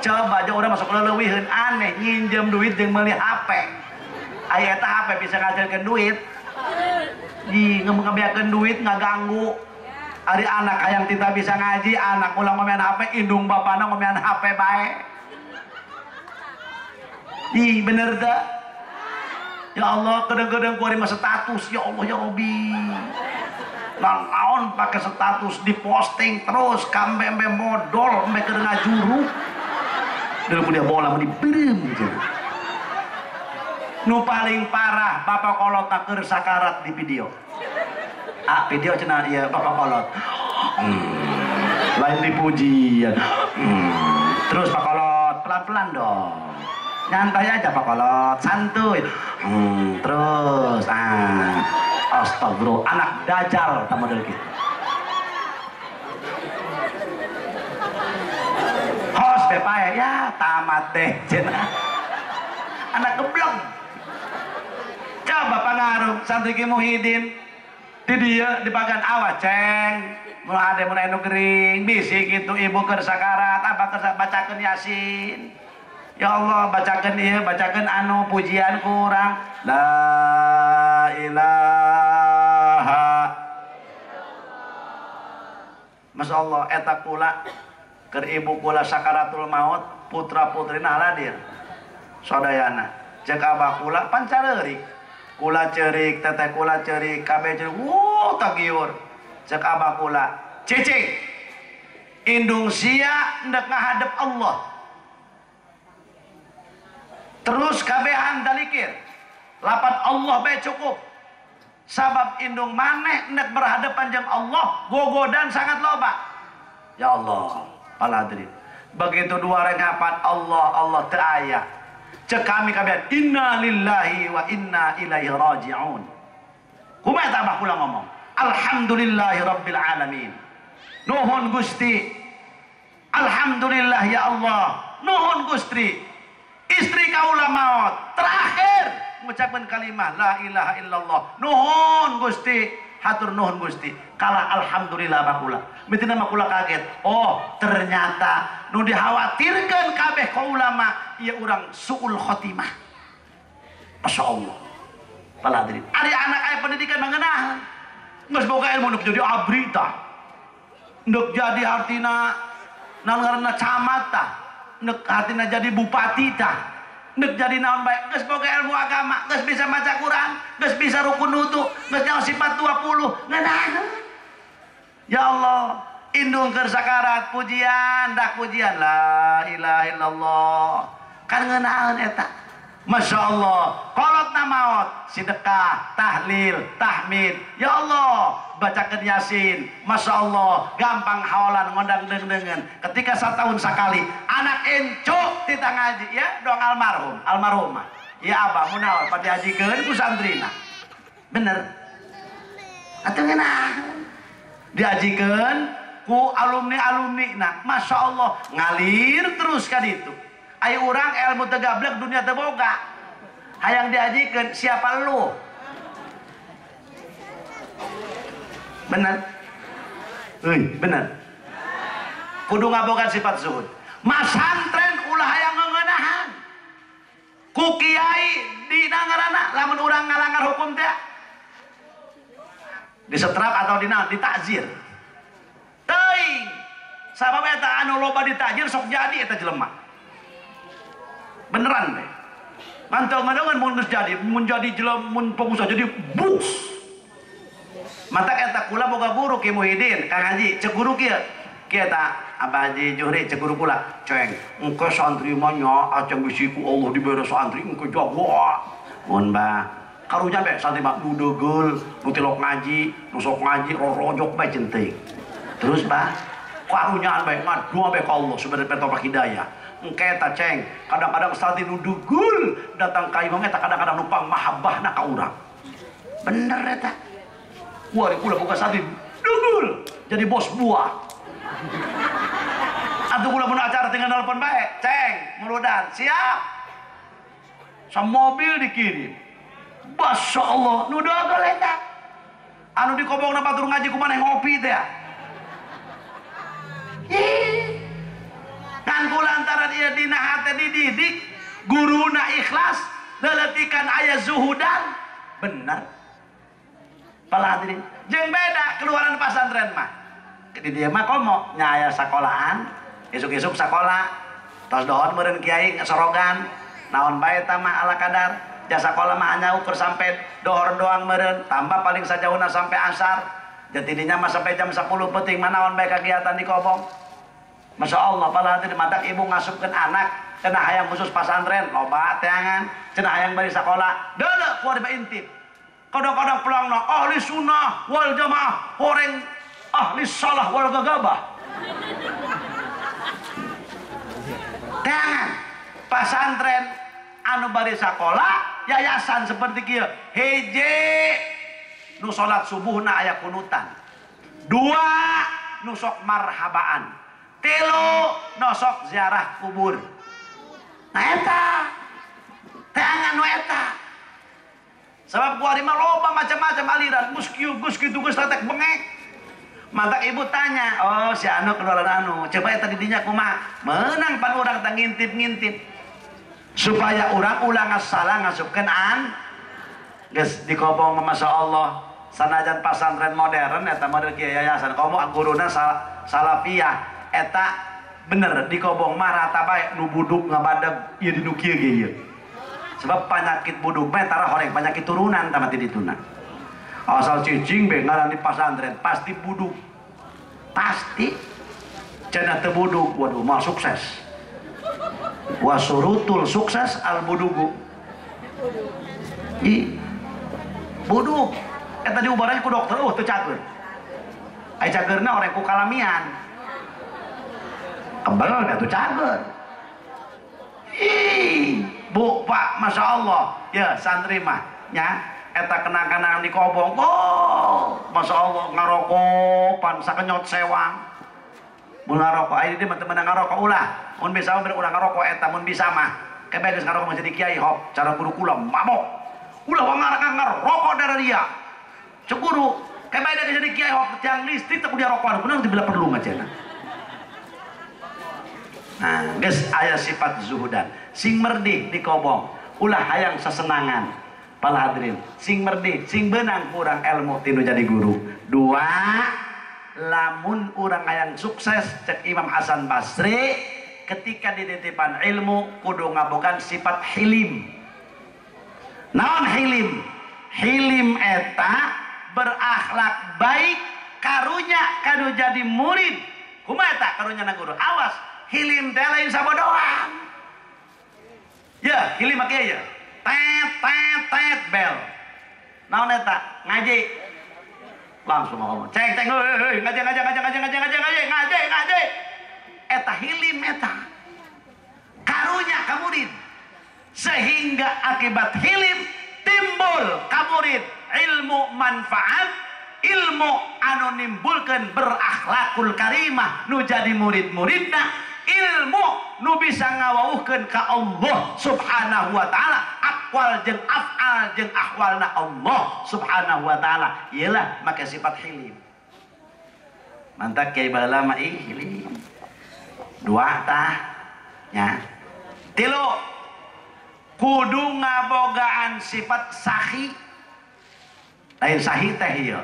Coba aja orang masuk leuwihkeun aneh nginjem duit jeung meuli HP. Aya eta HP bisa ngasilkeun duit. Di ngebeakeun duit ngaganggu. Ari anak hayang tita bisa ngaji, anak ulang ngomean HP, indung bapana ngomean HP bae. Ih, bener tak? Ya Allah, kadang-kadang gua mah status, ya Allah ya Robi. Naon pakai status diposting terus, kambe embe modol, embe keur ngajuru. Dulu dia bola mau dibeureum gitu. Nu paling parah bapak kolot keur sakarat di video. Ah, video cenah ieu bapak kolot. Lain dipujian. Terus pak kolot pelan-pelan dong. Nyantai aja pak kolot, santuy. Terus astagfirullah, anak dajal tak model gitu. Hos bepae ya tamat deh cenah. Anak geblong. Coba pangaruh santri Ki Muhyiddin di dia di bagian awak ceng mun ade mun anu gering bisi kitu ibu keur sakarat apa keur bacakeun Yasin. Ya Allah, bacakan iya, bacakan anu pujian kurang. La ilaha. Masya Allah, eta kula keur ibu kula sakaratul maut, putra putrina hadir. Sadayana. Cek abah kula pan careurik. Kula ceurik, teteh kula ceurik, kabeh ceurik. Wuh, tagiur. Cek abah kula, cicing. Indung sia ndek ngahadep Allah. Terus kabehan dalikir lapat Allah bae cukup sabab indung maneh nek berhadapan jeung Allah gogodan sangat loba. Ya Allah para hadirin, begitu dua renghapan Allah Allah teu aya cek kami kabehan inna lillahi wa inna ilaihi rajiun. Kumaha eta abah kula ngomong alhamdulillahi rabbil alamin, nuhun Gusti, alhamdulillah ya Allah, nuhun Gusti. Istri kaula maut terakhir mengucapkan kalimah la ilaha illallah, nuhun Gusti, hatur nuhun Gusti, kalah alhamdulillah bakula. Mitina makula kaget, oh ternyata nu dikhawatirkan kabeh ka ulama ieu urang suul khotimah. Masya Allah. Para hadirin, ari anak aya pendidikan mengenah geus boga ilmu nu jadi abri tah, nu jadi hartina naon ngaranna camat tah, nek hatina jadi bupati tah, nek jadi naon bae, geus boga ilmu agama, geus bisa maca Quran, geus bisa rukun wudu, geus nyaho sifat 20, ngeunaheun. Ya Allah, indung keur sakarat pujian, dah pujian la ilaha illallah. Kan ngeunaheun eta. Masya Allah, kolotna maot, sedekah, tahlil, tahmid. Ya Allah, bacakeun Yasin. Masya Allah, gampang haolan ngondang deung-deungeun. Ketika setahun sekali, anak encuk tita ngaji, ya dong almarhum, almarhumah. Ya abah munaon pada diajikeun ku santrina. Bener. Atuh ngeunah. Diajikeun ku alumni-alumni na. Masya Allah, ngalir terus ka ditu. Ayo urang ilmu teu gablek dunia teu boga. Hayang diajikeun siapa lu? Bener? Euy, bener. Kudu ngabogaan sifat zuhud. Masantren ulah hayang ngeunahan. Ku kiai dina ngaranna lamun urang ngalanggar hukum teh disetrap atau dina ditakzir. Teuing. Sabab eta anu loba ditakzir sok jadi eta jelema. Beneran deh. Mantau ngadangan mun geus jadi, mun jadi jelema mun pengusaha jadi bus. Mata eta kula boga guru Ki Muhyiddin, Kang Haji, cek guru kieu. Kieu ta Abah Haji Juhri cek guru kula, ceng, engke santri mah nya aceng bisi ku Allah dibere santri engke jago. Mun bah, karunya be santri mah nu degeul, nu tilok ngaji, nu sok ngaji rorojok bae centing. Terus bah, karunyaan bae ngadoa bae ka Allah sebenarnya topak hidayah. Engke eta ceng, kadang-kadang santri nu dugul datang ka imam eta kadang-kadang numpang mahabbahna ka urang. Bener eta. Wah, kula boga santri Dugul jadi bos buah. Atuh kula mun acara tinggal nelpon bae, ceng, muludan, siap. Samobil dikirim. Masya Allah, nu dogol eta. Anu dikobongna batur ngaji ku maneh ngopi teh. Ih. Kan kulantaran ieu dina hate dididik, guruna ikhlas, leletikan aya zuhudan, bener. Para hadirin, jeung beda keluaran pasantren mah. Di dieu mah komo nya aya sakolahan, isuk-isuk sakola, tos dohon meureun kiai sorogan, naon bae eta mah ala kadar. Jasa sekolah mah hanya ukur sampai dohor doang meureun, tambah paling sajauhna sampai asar. Jadi dinya mah sampai jam 10 penting mah naon bae kegiatan di kobong. Masya Allah, para hadirin, matak ibu ngasupkeun anak cenah hayang khusus pasantren, loba teangan, cenah hayang bari sakola, deuleu ku ari intip. Kadang-kadang pelangna ahli sunnah wal jamaah, horeng ahli salah wal gagabah. Teangan pasantren anu bari sakola, yayasan seperti kieu, hiji nu salat subuhna aya kunutan, dua nu sok marhabaan, tilu nu sok ziarah kubur. Nah eta teangan nu eta. Sebab gua mah loba macam-macam aliran, geus kieu geus kitu geus tetek bengek. Mantak ibu tanya, oh si anu keluaran anu, coba eta di dinya kumaha? Meunang pan urang teh ngintip-ngintip. Supaya urang ulah salah ngasupkeun an geus dikobong mah Masya Allah. Sanajan pasantren modern eta model kieu yayasan komo guruna salafiyah eta bener dikobong mah rata bae nu buduk ngabadeg ieu di nu kieu ge ieu. Sebab penyakit buduk mah tara horeng penyakit turunan tah mati dituna. Asal cicing be ngaran di pasantren pasti buduk. Pasti cenah teu buduk, waduh mah sukses. Wasurutul sukses al budugu. I buduk eta diubaran ku dokter, teu cager. Ai cagerna orang ku kalamian. Kebel da teu cager. Ih, Bu, Pak, Masya Allah. Ya, santri mah nya eta kenang-kenangan di kobong. Oh, Masya Allah ngarokok pan sakenyot sewang. Mun ngarokok aya di mah teu meunang ngarokok ulah. Mun bisa mah urang ngarokok eta mun bisa mah. Kebe geus ngarokok mah jadi kiai hop, cara guru kula mabok. Ulah wong ngarokok darah dia. Cek guru, kebe geus jadi kiai hop tiang listrik teh kudu rokokan, kunaon teu bila perlu mah cenah. Nah, geus aya sifat zuhudan. Sing merdih di kobong, ulah hayang sesenangan. Para hadirin, sing merdih, sing beunang kurang ilmu tinu jadi guru. Dua, lamun urang hayang sukses cek Imam Hasan Basri ketika dititipan ilmu kudu ngabogaan sifat hilim. Naon hilim? Hilim eta berakhlak baik karunya kanu jadi murid. Kumaha eta karunya na guru? Awas, hilim teh lain sabodohan. Ya, hilim mah kieu ya. Tet tet tet bel. Naon eta? Ngaji. Langsung ngomong. Cek cek heuy ngaji ngaji ngaji ngaji ngaji ngaji ngaji ngaji ngaji. Eta hilim eta. Karunya ka murid. Sehingga akibat hilim timbul ka murid ilmu manfaat, ilmu anu nimbulkeun berakhlakul karimah nu jadi murid-muridna, ilmu nu bisa ngawauhkeun ka Allah Subhanahu wa taala, aqwal jeung af'al jeung ahwalna Allah Subhanahu wa taala. Iyalah make sifat hilim. Mantak kiai baheula mah hilim. Dua tah nya. Tilu, kudu ngabogaan sifat sahi. Lain sahi teh ieu.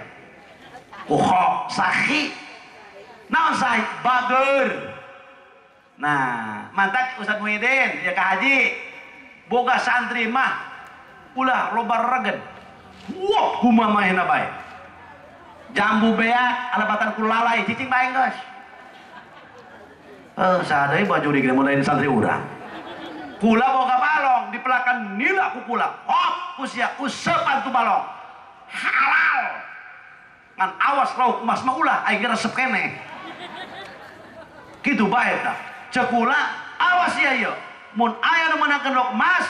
Kuho sahi. Naon sahi? Bager. Nah, mantak Ustadz Muhyiddin ya ka haji. Boga santri mah ulah loba regen. Wah, kumaha mahena bae. Jambu beak alabatan ku lalai cicing bae geus. Sadai baju di mulai santri urang. Kula boga balong dipelakan nila ku kula. Hop, usia usepan tu balong. Halal. Ngan awas lauk emas mah ulah aing resep keneh. Kitu bae tah. Cek kula awas sia ieu. Mun aya nu meunangkeun lauk emas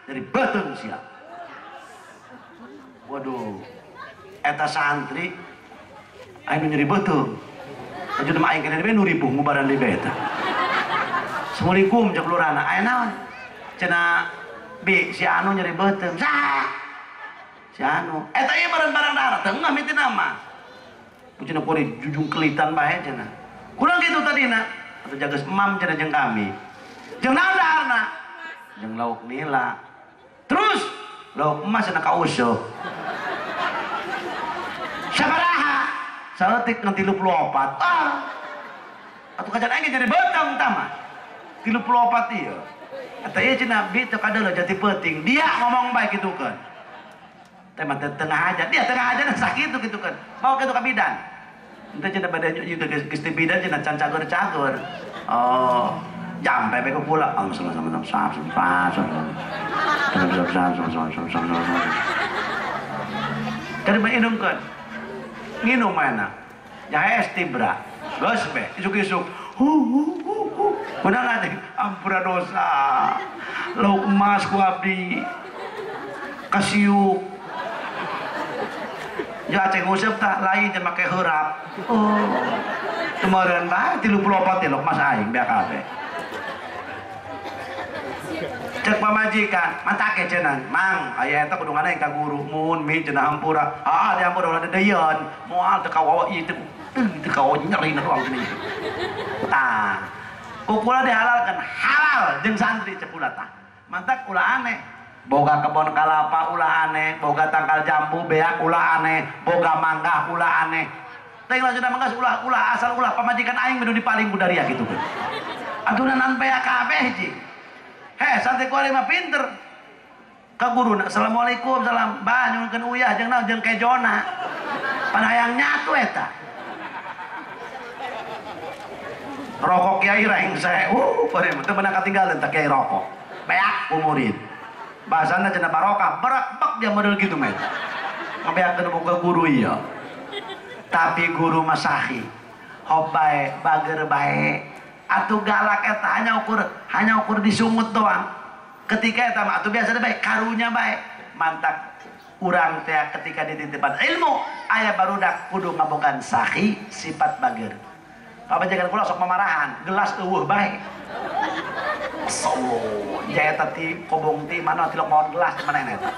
jadi beuteung sia. Waduh. Eta santri Aing nu nyeri beuteung. Aju mah aing kana nu ribuh ngubaran deui bae eta. Assalamualaikum cek lurahna. Aya naon? Cenah bi si anu nyeri beuteung. Saha? Si anu. Eta ieu barang-barang dahar teu ngah miti nama. Cenah kuari jujung kelitan bae cenah. Kurang kitu tadina. Atuh jageus emam cenah jeung kami. Jeung naon daharna? Jeung lauk nila. Terus lauk emas cenah ka useup. Sabaraha? Saeutik ngan 34. Ah. Atuh kajan aing jadi beuteung tah mah. 34 ieu. Eta ieu cenah bi teu kadeuleu jati peuting. Dia ngomong bae kitu keun. Teh mah tengah aja. Dia tengah aja sakitu kitu keun. Bawa kitu ka bidan. Ente cenah bade ieu geus ti bidan cenah can cagur-cagur. Oh, jampe bae ku kula. Keur minumkeun. Nginum mana? Jahe es tibra. Geus be isuk-isuk. Hu hu hu hu. Kunaon teh? Ampura dosa. Lauk emas ku abdi. Kasiuk. Ja aceng nguseup tah lain teh make heurap. Oh. Kemarin bae 34 teh lauk emas aing beak kabeh. Cek pamajikan, mantake cenah, mang aya eta kudu ngana ka guru mun mi cenah hampura. Ah, di hampura ulah dedeyeun. Moal teu kawawa ieu teu kawawa nyeri na doang cenah. Tah. Ku kula dihalalkeun halal jeung santri cek kula tah. Mantak ulah aneh. Boga kebon kalapa ulah aneh, boga tangkal jambu beak ulah aneh, boga mangga ulah aneh. Teh langsung mangga ulah ulah asal ulah pamajikan aing nu dipaling budaria kitu. Atuh nan beak kabeh hiji. Heh, santri kuari mah pinter. Ka guru, assalamualaikum, salam. Bah, nyungkeun uyah jeung naon jeung kejona. Pan hayang nyatu eta. Rokok kiai rengse. Kuari mah teu meunang katinggalan tah kiai rokok. Beak ku murid. Bahasana cenah barokah, berak bek dia model gitu mah. Ngabeakeun boga guru ieu. Tapi guru mah sahi. Hop bae, bager bae. Atuh galak eta hanya ukur disungut doang. Ketika eta mah atuh biasa bae karunya bae. Mantak urang teh ketika dititipan ilmu aya barudak kudu ngabogaan sahi sifat bager. Pamajikan kula sok mamarahan, gelas eueuh bae. Masyaallah, ja eta ti kobong ti mana tilok maon gelas di mana eta.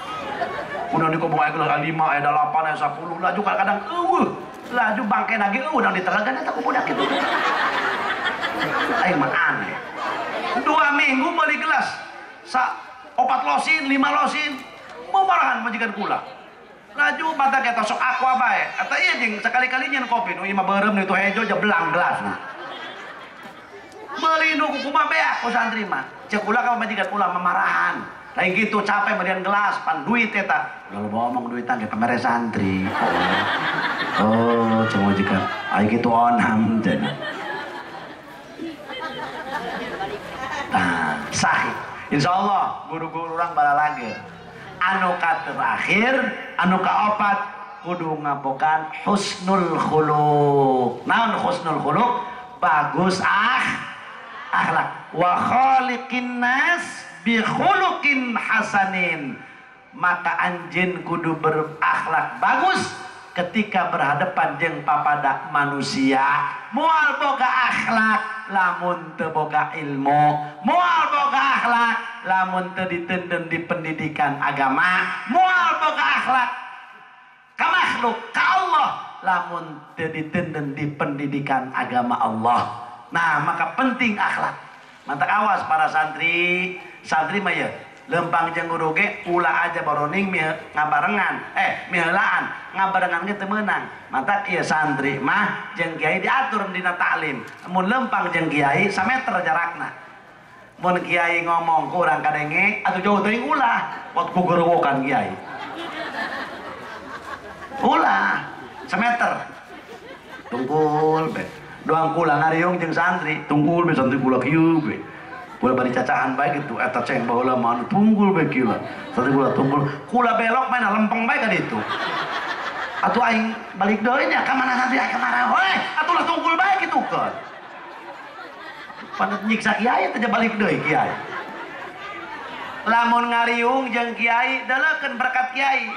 Kudu di kobong aya gelas 5, aya 8, aya 10, laju kadang eueuh. Laju bangke lagi eueuh dang ditelegan eta ku budak kitu. Aing mah aneh. 2 minggu beli gelas. Sa 4 losin, 5 losin. Memarahan majikan kula. Laju mata kita sok aqua bae. Eta ieu jeung sekali-kali nyen kopi nu ieu mah beureum nu itu hejo ja belang gelasna. Meuli nu kumaha beak ku santri mah. Ceuk kula ka majikan kula memarahan. Lain kitu capek meureun gelas pan duit eta. Ulah loba omong duitan ge pamere santri. Oh, cek majikan. Aing kitu onam cenah. Nah, sahih. Insya Allah guru-guru orang balalage. Anu ka terakhir, anu kaopat kudu ngabogaan husnul khuluq. Naon husnul khuluq? Bagus akhlak. Wa khaliqin nas bi khuluqin hasanin. Maka anjeun kudu berakhlak bagus ketika berhadapan jeung papada manusia. Moal boga akhlak lamun teu boga ilmu, moal boga akhlak lamun teu ditenden di pendidikan agama, moal boga akhlak ka makhluk ka Allah lamun teu ditenden di pendidikan agama Allah. Nah, maka penting akhlak. Mantak awas para santri, santri mah ye lempang jeung guru ge ulah aja baroning ngabarengan, miheulaan ngabarengan ge teu meunang. Mantak ieu santri mah jeung kiai diatur dina taklim. Mun lempang jeung kiai sameter jarakna. Mun kiai ngomong ku urang kadenge atuh jauh teuing ulah, pot ku gerewokan kiai. Ulah sameter. Tungkul be. Doang kula ngariung jeung santri, tungkul be santri kula kieu be. Kula bari cacahan bae gitu, eta ceng baheula mah anu tunggul bae kieu lah. Santri kula tunggul, kula belok mana lempeng bae ka ditu. Atuh aing balik deui nya ka mana santri ka mana we, atuh lah tunggul bae kitu keun. Panut nyiksa kiai teh balik deui kiai. Lamun ngariung jeung kiai deleukeun berkat kiai.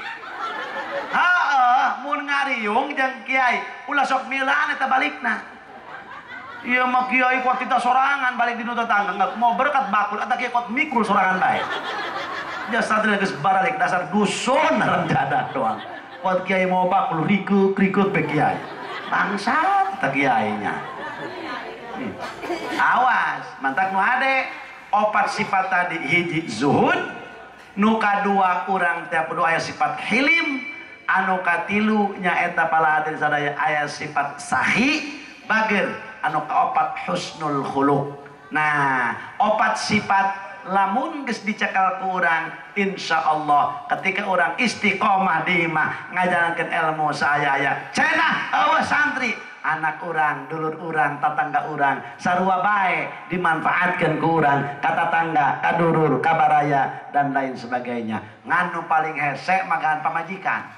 Heeh, mun ngariung jeung kiai ulah sok milaan eta balikna. Ieu mah kiai kuat kita sorangan balik di nu tetangga mau berkat bakul eta kiai kuat mikul sorangan bae. Jasa teh geus baralik dasar dusun haram jadah doang. Kuat kiai mau bakul rikeuk-rikeuk be kiai. Bangsat eta kiainya. Awas, mantak nu hade opat sifat tadi hiji zuhud, nu kadua urang teh kudu aya sifat hilim, anu katilu nyaeta pala hadirin sadaya aya sifat sahi, bager, anu kaopat husnul khuluq. Nah, opat sifat lamun geus dicekal ku urang insyaallah ketika urang istiqomah di imah ngajalankeun ilmu saaya-aya cenah eueuh santri anak urang, dulur urang, tatangga urang sarua bae dimanfaatkeun ku urang ka tatangga, ka dulur, ka baraya dan lain sebagainya. Ngan nu paling hese magahan pamajikan.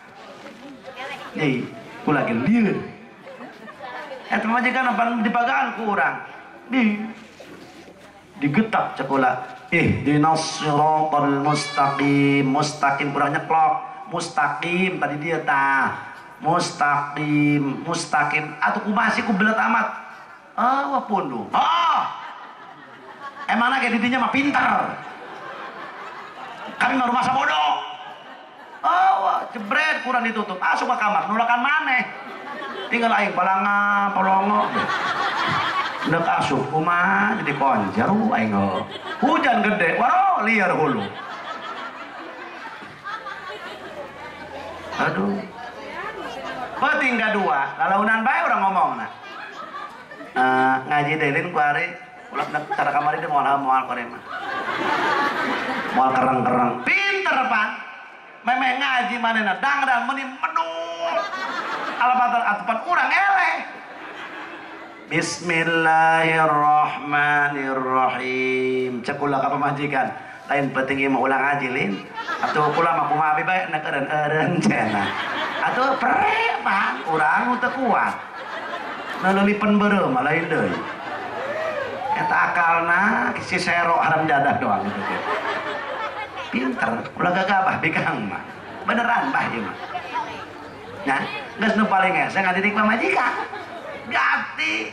Deui, kula ge lieur. Eta pamajikan pan dipagaan ku urang. Di digetak cek kula. Ihdinas siratal mustaqim, mustaqim kurang nyeklok, mustaqim tadi dia tah. Mustaqim, mustaqim atuh kumaha sih ku belet amat. Ah, wah punduh. Oh. Emangna ge didinya mah pinter. Kami mah rumah sabodo. Oh, wah, jebret kurang ditutup. Asup ka kamar, nulakan maneh. Tinggal aing palanga, polongo. Nek asup kumaha jadi konjer aing. Hujan gede, waro liar hulu. Aduh. Penting kedua, lalaunan bae urang ngomongna. Ngaji deulin ku ari, ulah cara kamari teh moal moal ku ari mah. Moal kereng-kereng. Pinter pan. Memeh ngaji manehna dangdan meuni medul. Alapatan atupan urang eleh. Bismillahirrahmanirrahim. Cek ulah ka pamajikan. Lain penting ieu mah ulah ngaji lin. Atuh kula mah kumaha abi bae nek eureun-eureun cenah. Atuh pre pan urang teu kuat. Leuleulipen beureum mah lain deui. Eta akalna si sero haram jadah doang gitu teh. Pinter, ulah gagabah bikang mah. Beneran bah ieu mah. Nah, geus nu paling hese ngadidik pamajikan. Gati.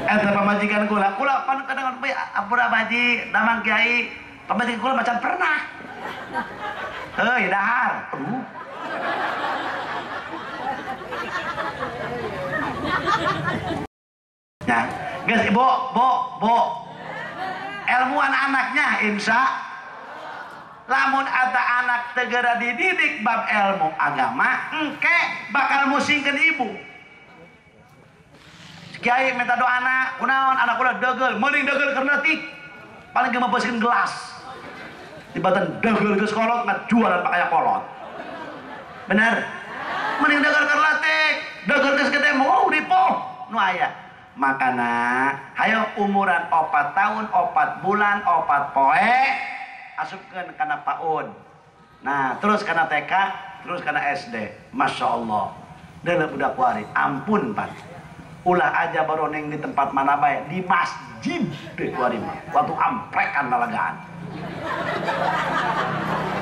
Eta pamajikan kula, kula pan kadang ampura baji, damang kiai, pamajikan kula macam pernah. Heuy dahar. Aduh. Nah, geus ibu, bu, bu. Ilmuan anaknya insya lamun ata anak tegera dididik bab ilmu agama, engke bakal musingkeun ibu. Kiai minta doa anak, kunaon anak kula degel, mending degel karena leutik. Paling ge mabaskeun gelas. Dibatan degel geus kolot ngajualan pakaya kolot. Bener? Mending degel keur leutik, degel geus gede mau ripuh nu aya. Makana hayo umuran 4 tahun, 4 bulan, 4 poe asupkeun kana PAUD. Nah, terus kana TK, terus kana SD. Masya Allah. Deuleu budak wari, ampun pan. Ulah aja baroneng di tempat mana bae, di masjid deh wari mah. Waktu amprekan lalagaan.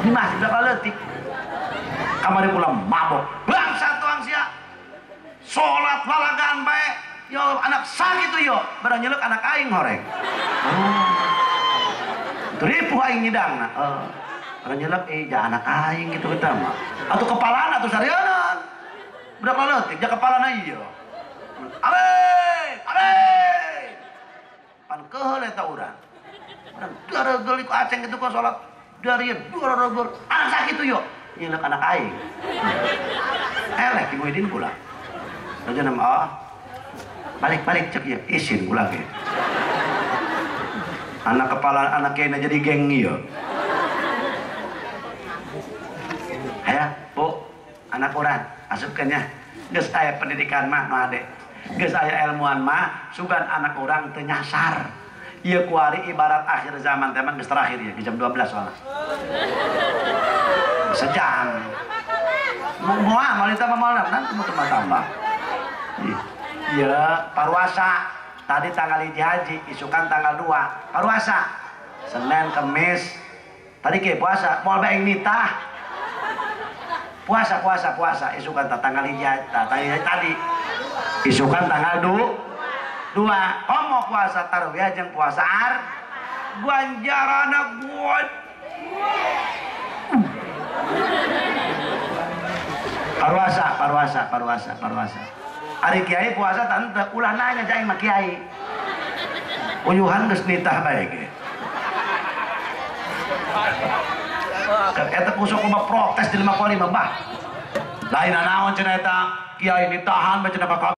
Di masjid udah leutik. Kamari kula mabok. Bangsa tuang sia. Salat lalagaan bae. Yo anak sakitu yo, barang nyeluk anak aing horeng. Oh. Ripuh aing nyidangna. Barang nyeluk ja anak aing gitu kita mah. Atuh kepalana atuh sarieun. Budak leutik ja kepalana ieu. Abe, abe. Pan keheul eta urang. Urang daregel ku aceng kitu ku salat. Darieun daregel. Anak sakitu yo, nyeluk anak aing. Eleh ki Muhyiddin kula. Raja nama ah. Balik-balik cek ya, isin kula ge. Anak kepala anak kena jadi geng ieu. Aya, Bu, anak urang asupkeun nya. Geus aya pendidikan mah nu ade. Geus aya ilmuan mah sugan anak urang teu nyasar. Ieu kuari ibarat akhir zaman teh mah geus terakhir ya, di jam 12 soalna. Sejam. Moal moal ditambah moal nanti mau tambah. Iya, paruasa. Tadi tanggal 1 haji, isukan tanggal 2. Paruasa. Senin, Kemis, Tadi ke puasa, moal bae nitah. Puasa puasa puasa isukan tanggal hiji tanggal tadi. Isukan tanggal 2. Komo puasa tarwiyah jeung puasa ar. Ganjarana buat. Parwasa parwasa parwasa parwasa. Ari kiai puasa tante ulah nanya jaing mah kiai. Uyuhan geus nitah bae ge. Eta kusuk loba protes di 55 bah. Lain naon cenah eta kiai nitahan bae cenah bakal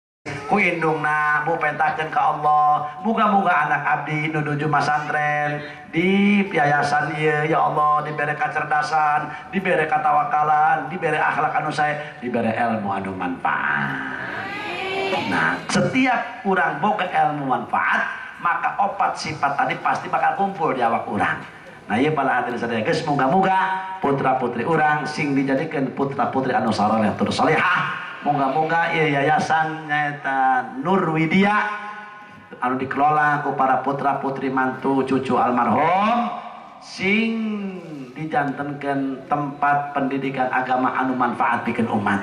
ku indungna bu pentakeun ka Allah. Muga-muga anak abdi nu nuju masantren di yayasan ieu ya Allah dibere kacerdasan, dibere katawakalan, dibere akhlak anu sae, dibere ilmu anu manfaat. Nah, setiap urang boga ilmu manfaat, maka opat sifat tadi pasti bakal kumpul di awak urang. Nah, ieu para hadirin sadaya geus muga-muga putra-putri urang sing dijadikeun putra-putri anu saleh tur salehah. Muga-muga ieu yayasan nyaeta Nurwidya anu dikelola ku para putra-putri mantu cucu almarhum sing dijantenkeun tempat pendidikan agama anu manfaat pikeun umat.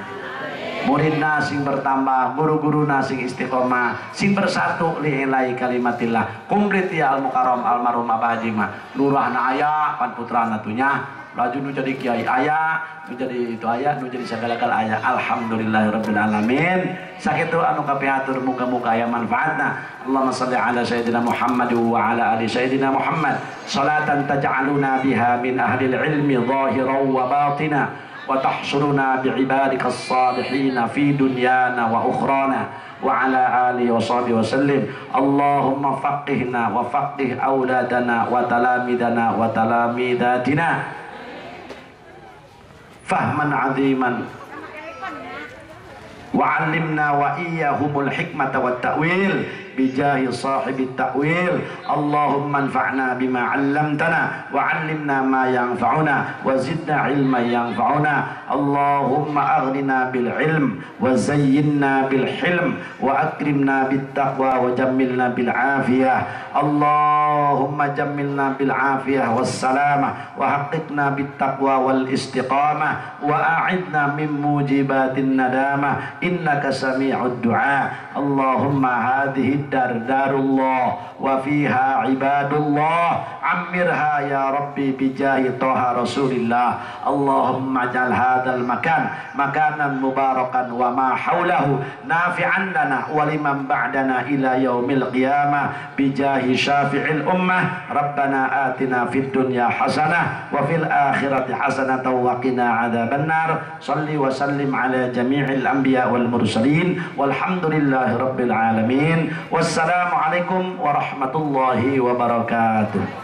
Muridna sing bertambah, guru-guruna sing istiqomah, sing bersatu li'ilai kalimatillah. Komplit ya al-mukarram almarhum Abah Haji mah. Lurahna aya, pan putrana tunya, laju nu jadi kiai aya, nu jadi itu aya, nu jadi sagala-gala aya. Alhamdulillahirabbil alamin. Sakitu anu kapihatur muga-muga aya manfaatna. Allahumma shalli ala sayyidina Muhammad wa ala ali sayyidina Muhammad. Salatan taj'aluna biha min ahli ilmi zahiran wa batina. Wa tahsuruna bi'ibadika as-salihina fi dunyana wa ukhrana wa ala alihi wa sahbihi wa sallim. Allahumma faqihna wa faqih auladana wa talamidana wa talamidatina fahman aziman wa 'allimna wa iyyahumul hikmata wat ta'wil bijahi sahibit ta'wil. Allahumma anfa'na bima 'allamtana wa 'allimna ma yanfa'una wa zidna 'ilman yanfa'una. Allahumma aghnina bil 'ilm wa zayyinna bil hilm wa akrimna bit taqwa wa jammilna bil afiyah. Allahumma jammilna bil afiyah was salamah wa haqqiqna bit taqwa wal istiqamah wa a'idna min mujibatin nadamah innaka sami'ud du'a. Allahumma hadhihi dar darullah wa fiha ibadullah ammirha ya rabbi bijahi toha rasulillah. Allahumma ja'al hadzal makan makanan mubarakan wa ma haulahu nafi'an lana wa liman ba'dana ila yaumil qiyamah bijahi syafi'il ummah. Rabbana atina fid dunya hasanah wa fil akhirati hasanah wa qina adzabannar. Salli wa sallim ala jami'il anbiya wal mursalin walhamdulillahi rabbil alamin. Wassalamualaikum warahmatullahi wabarakatuh.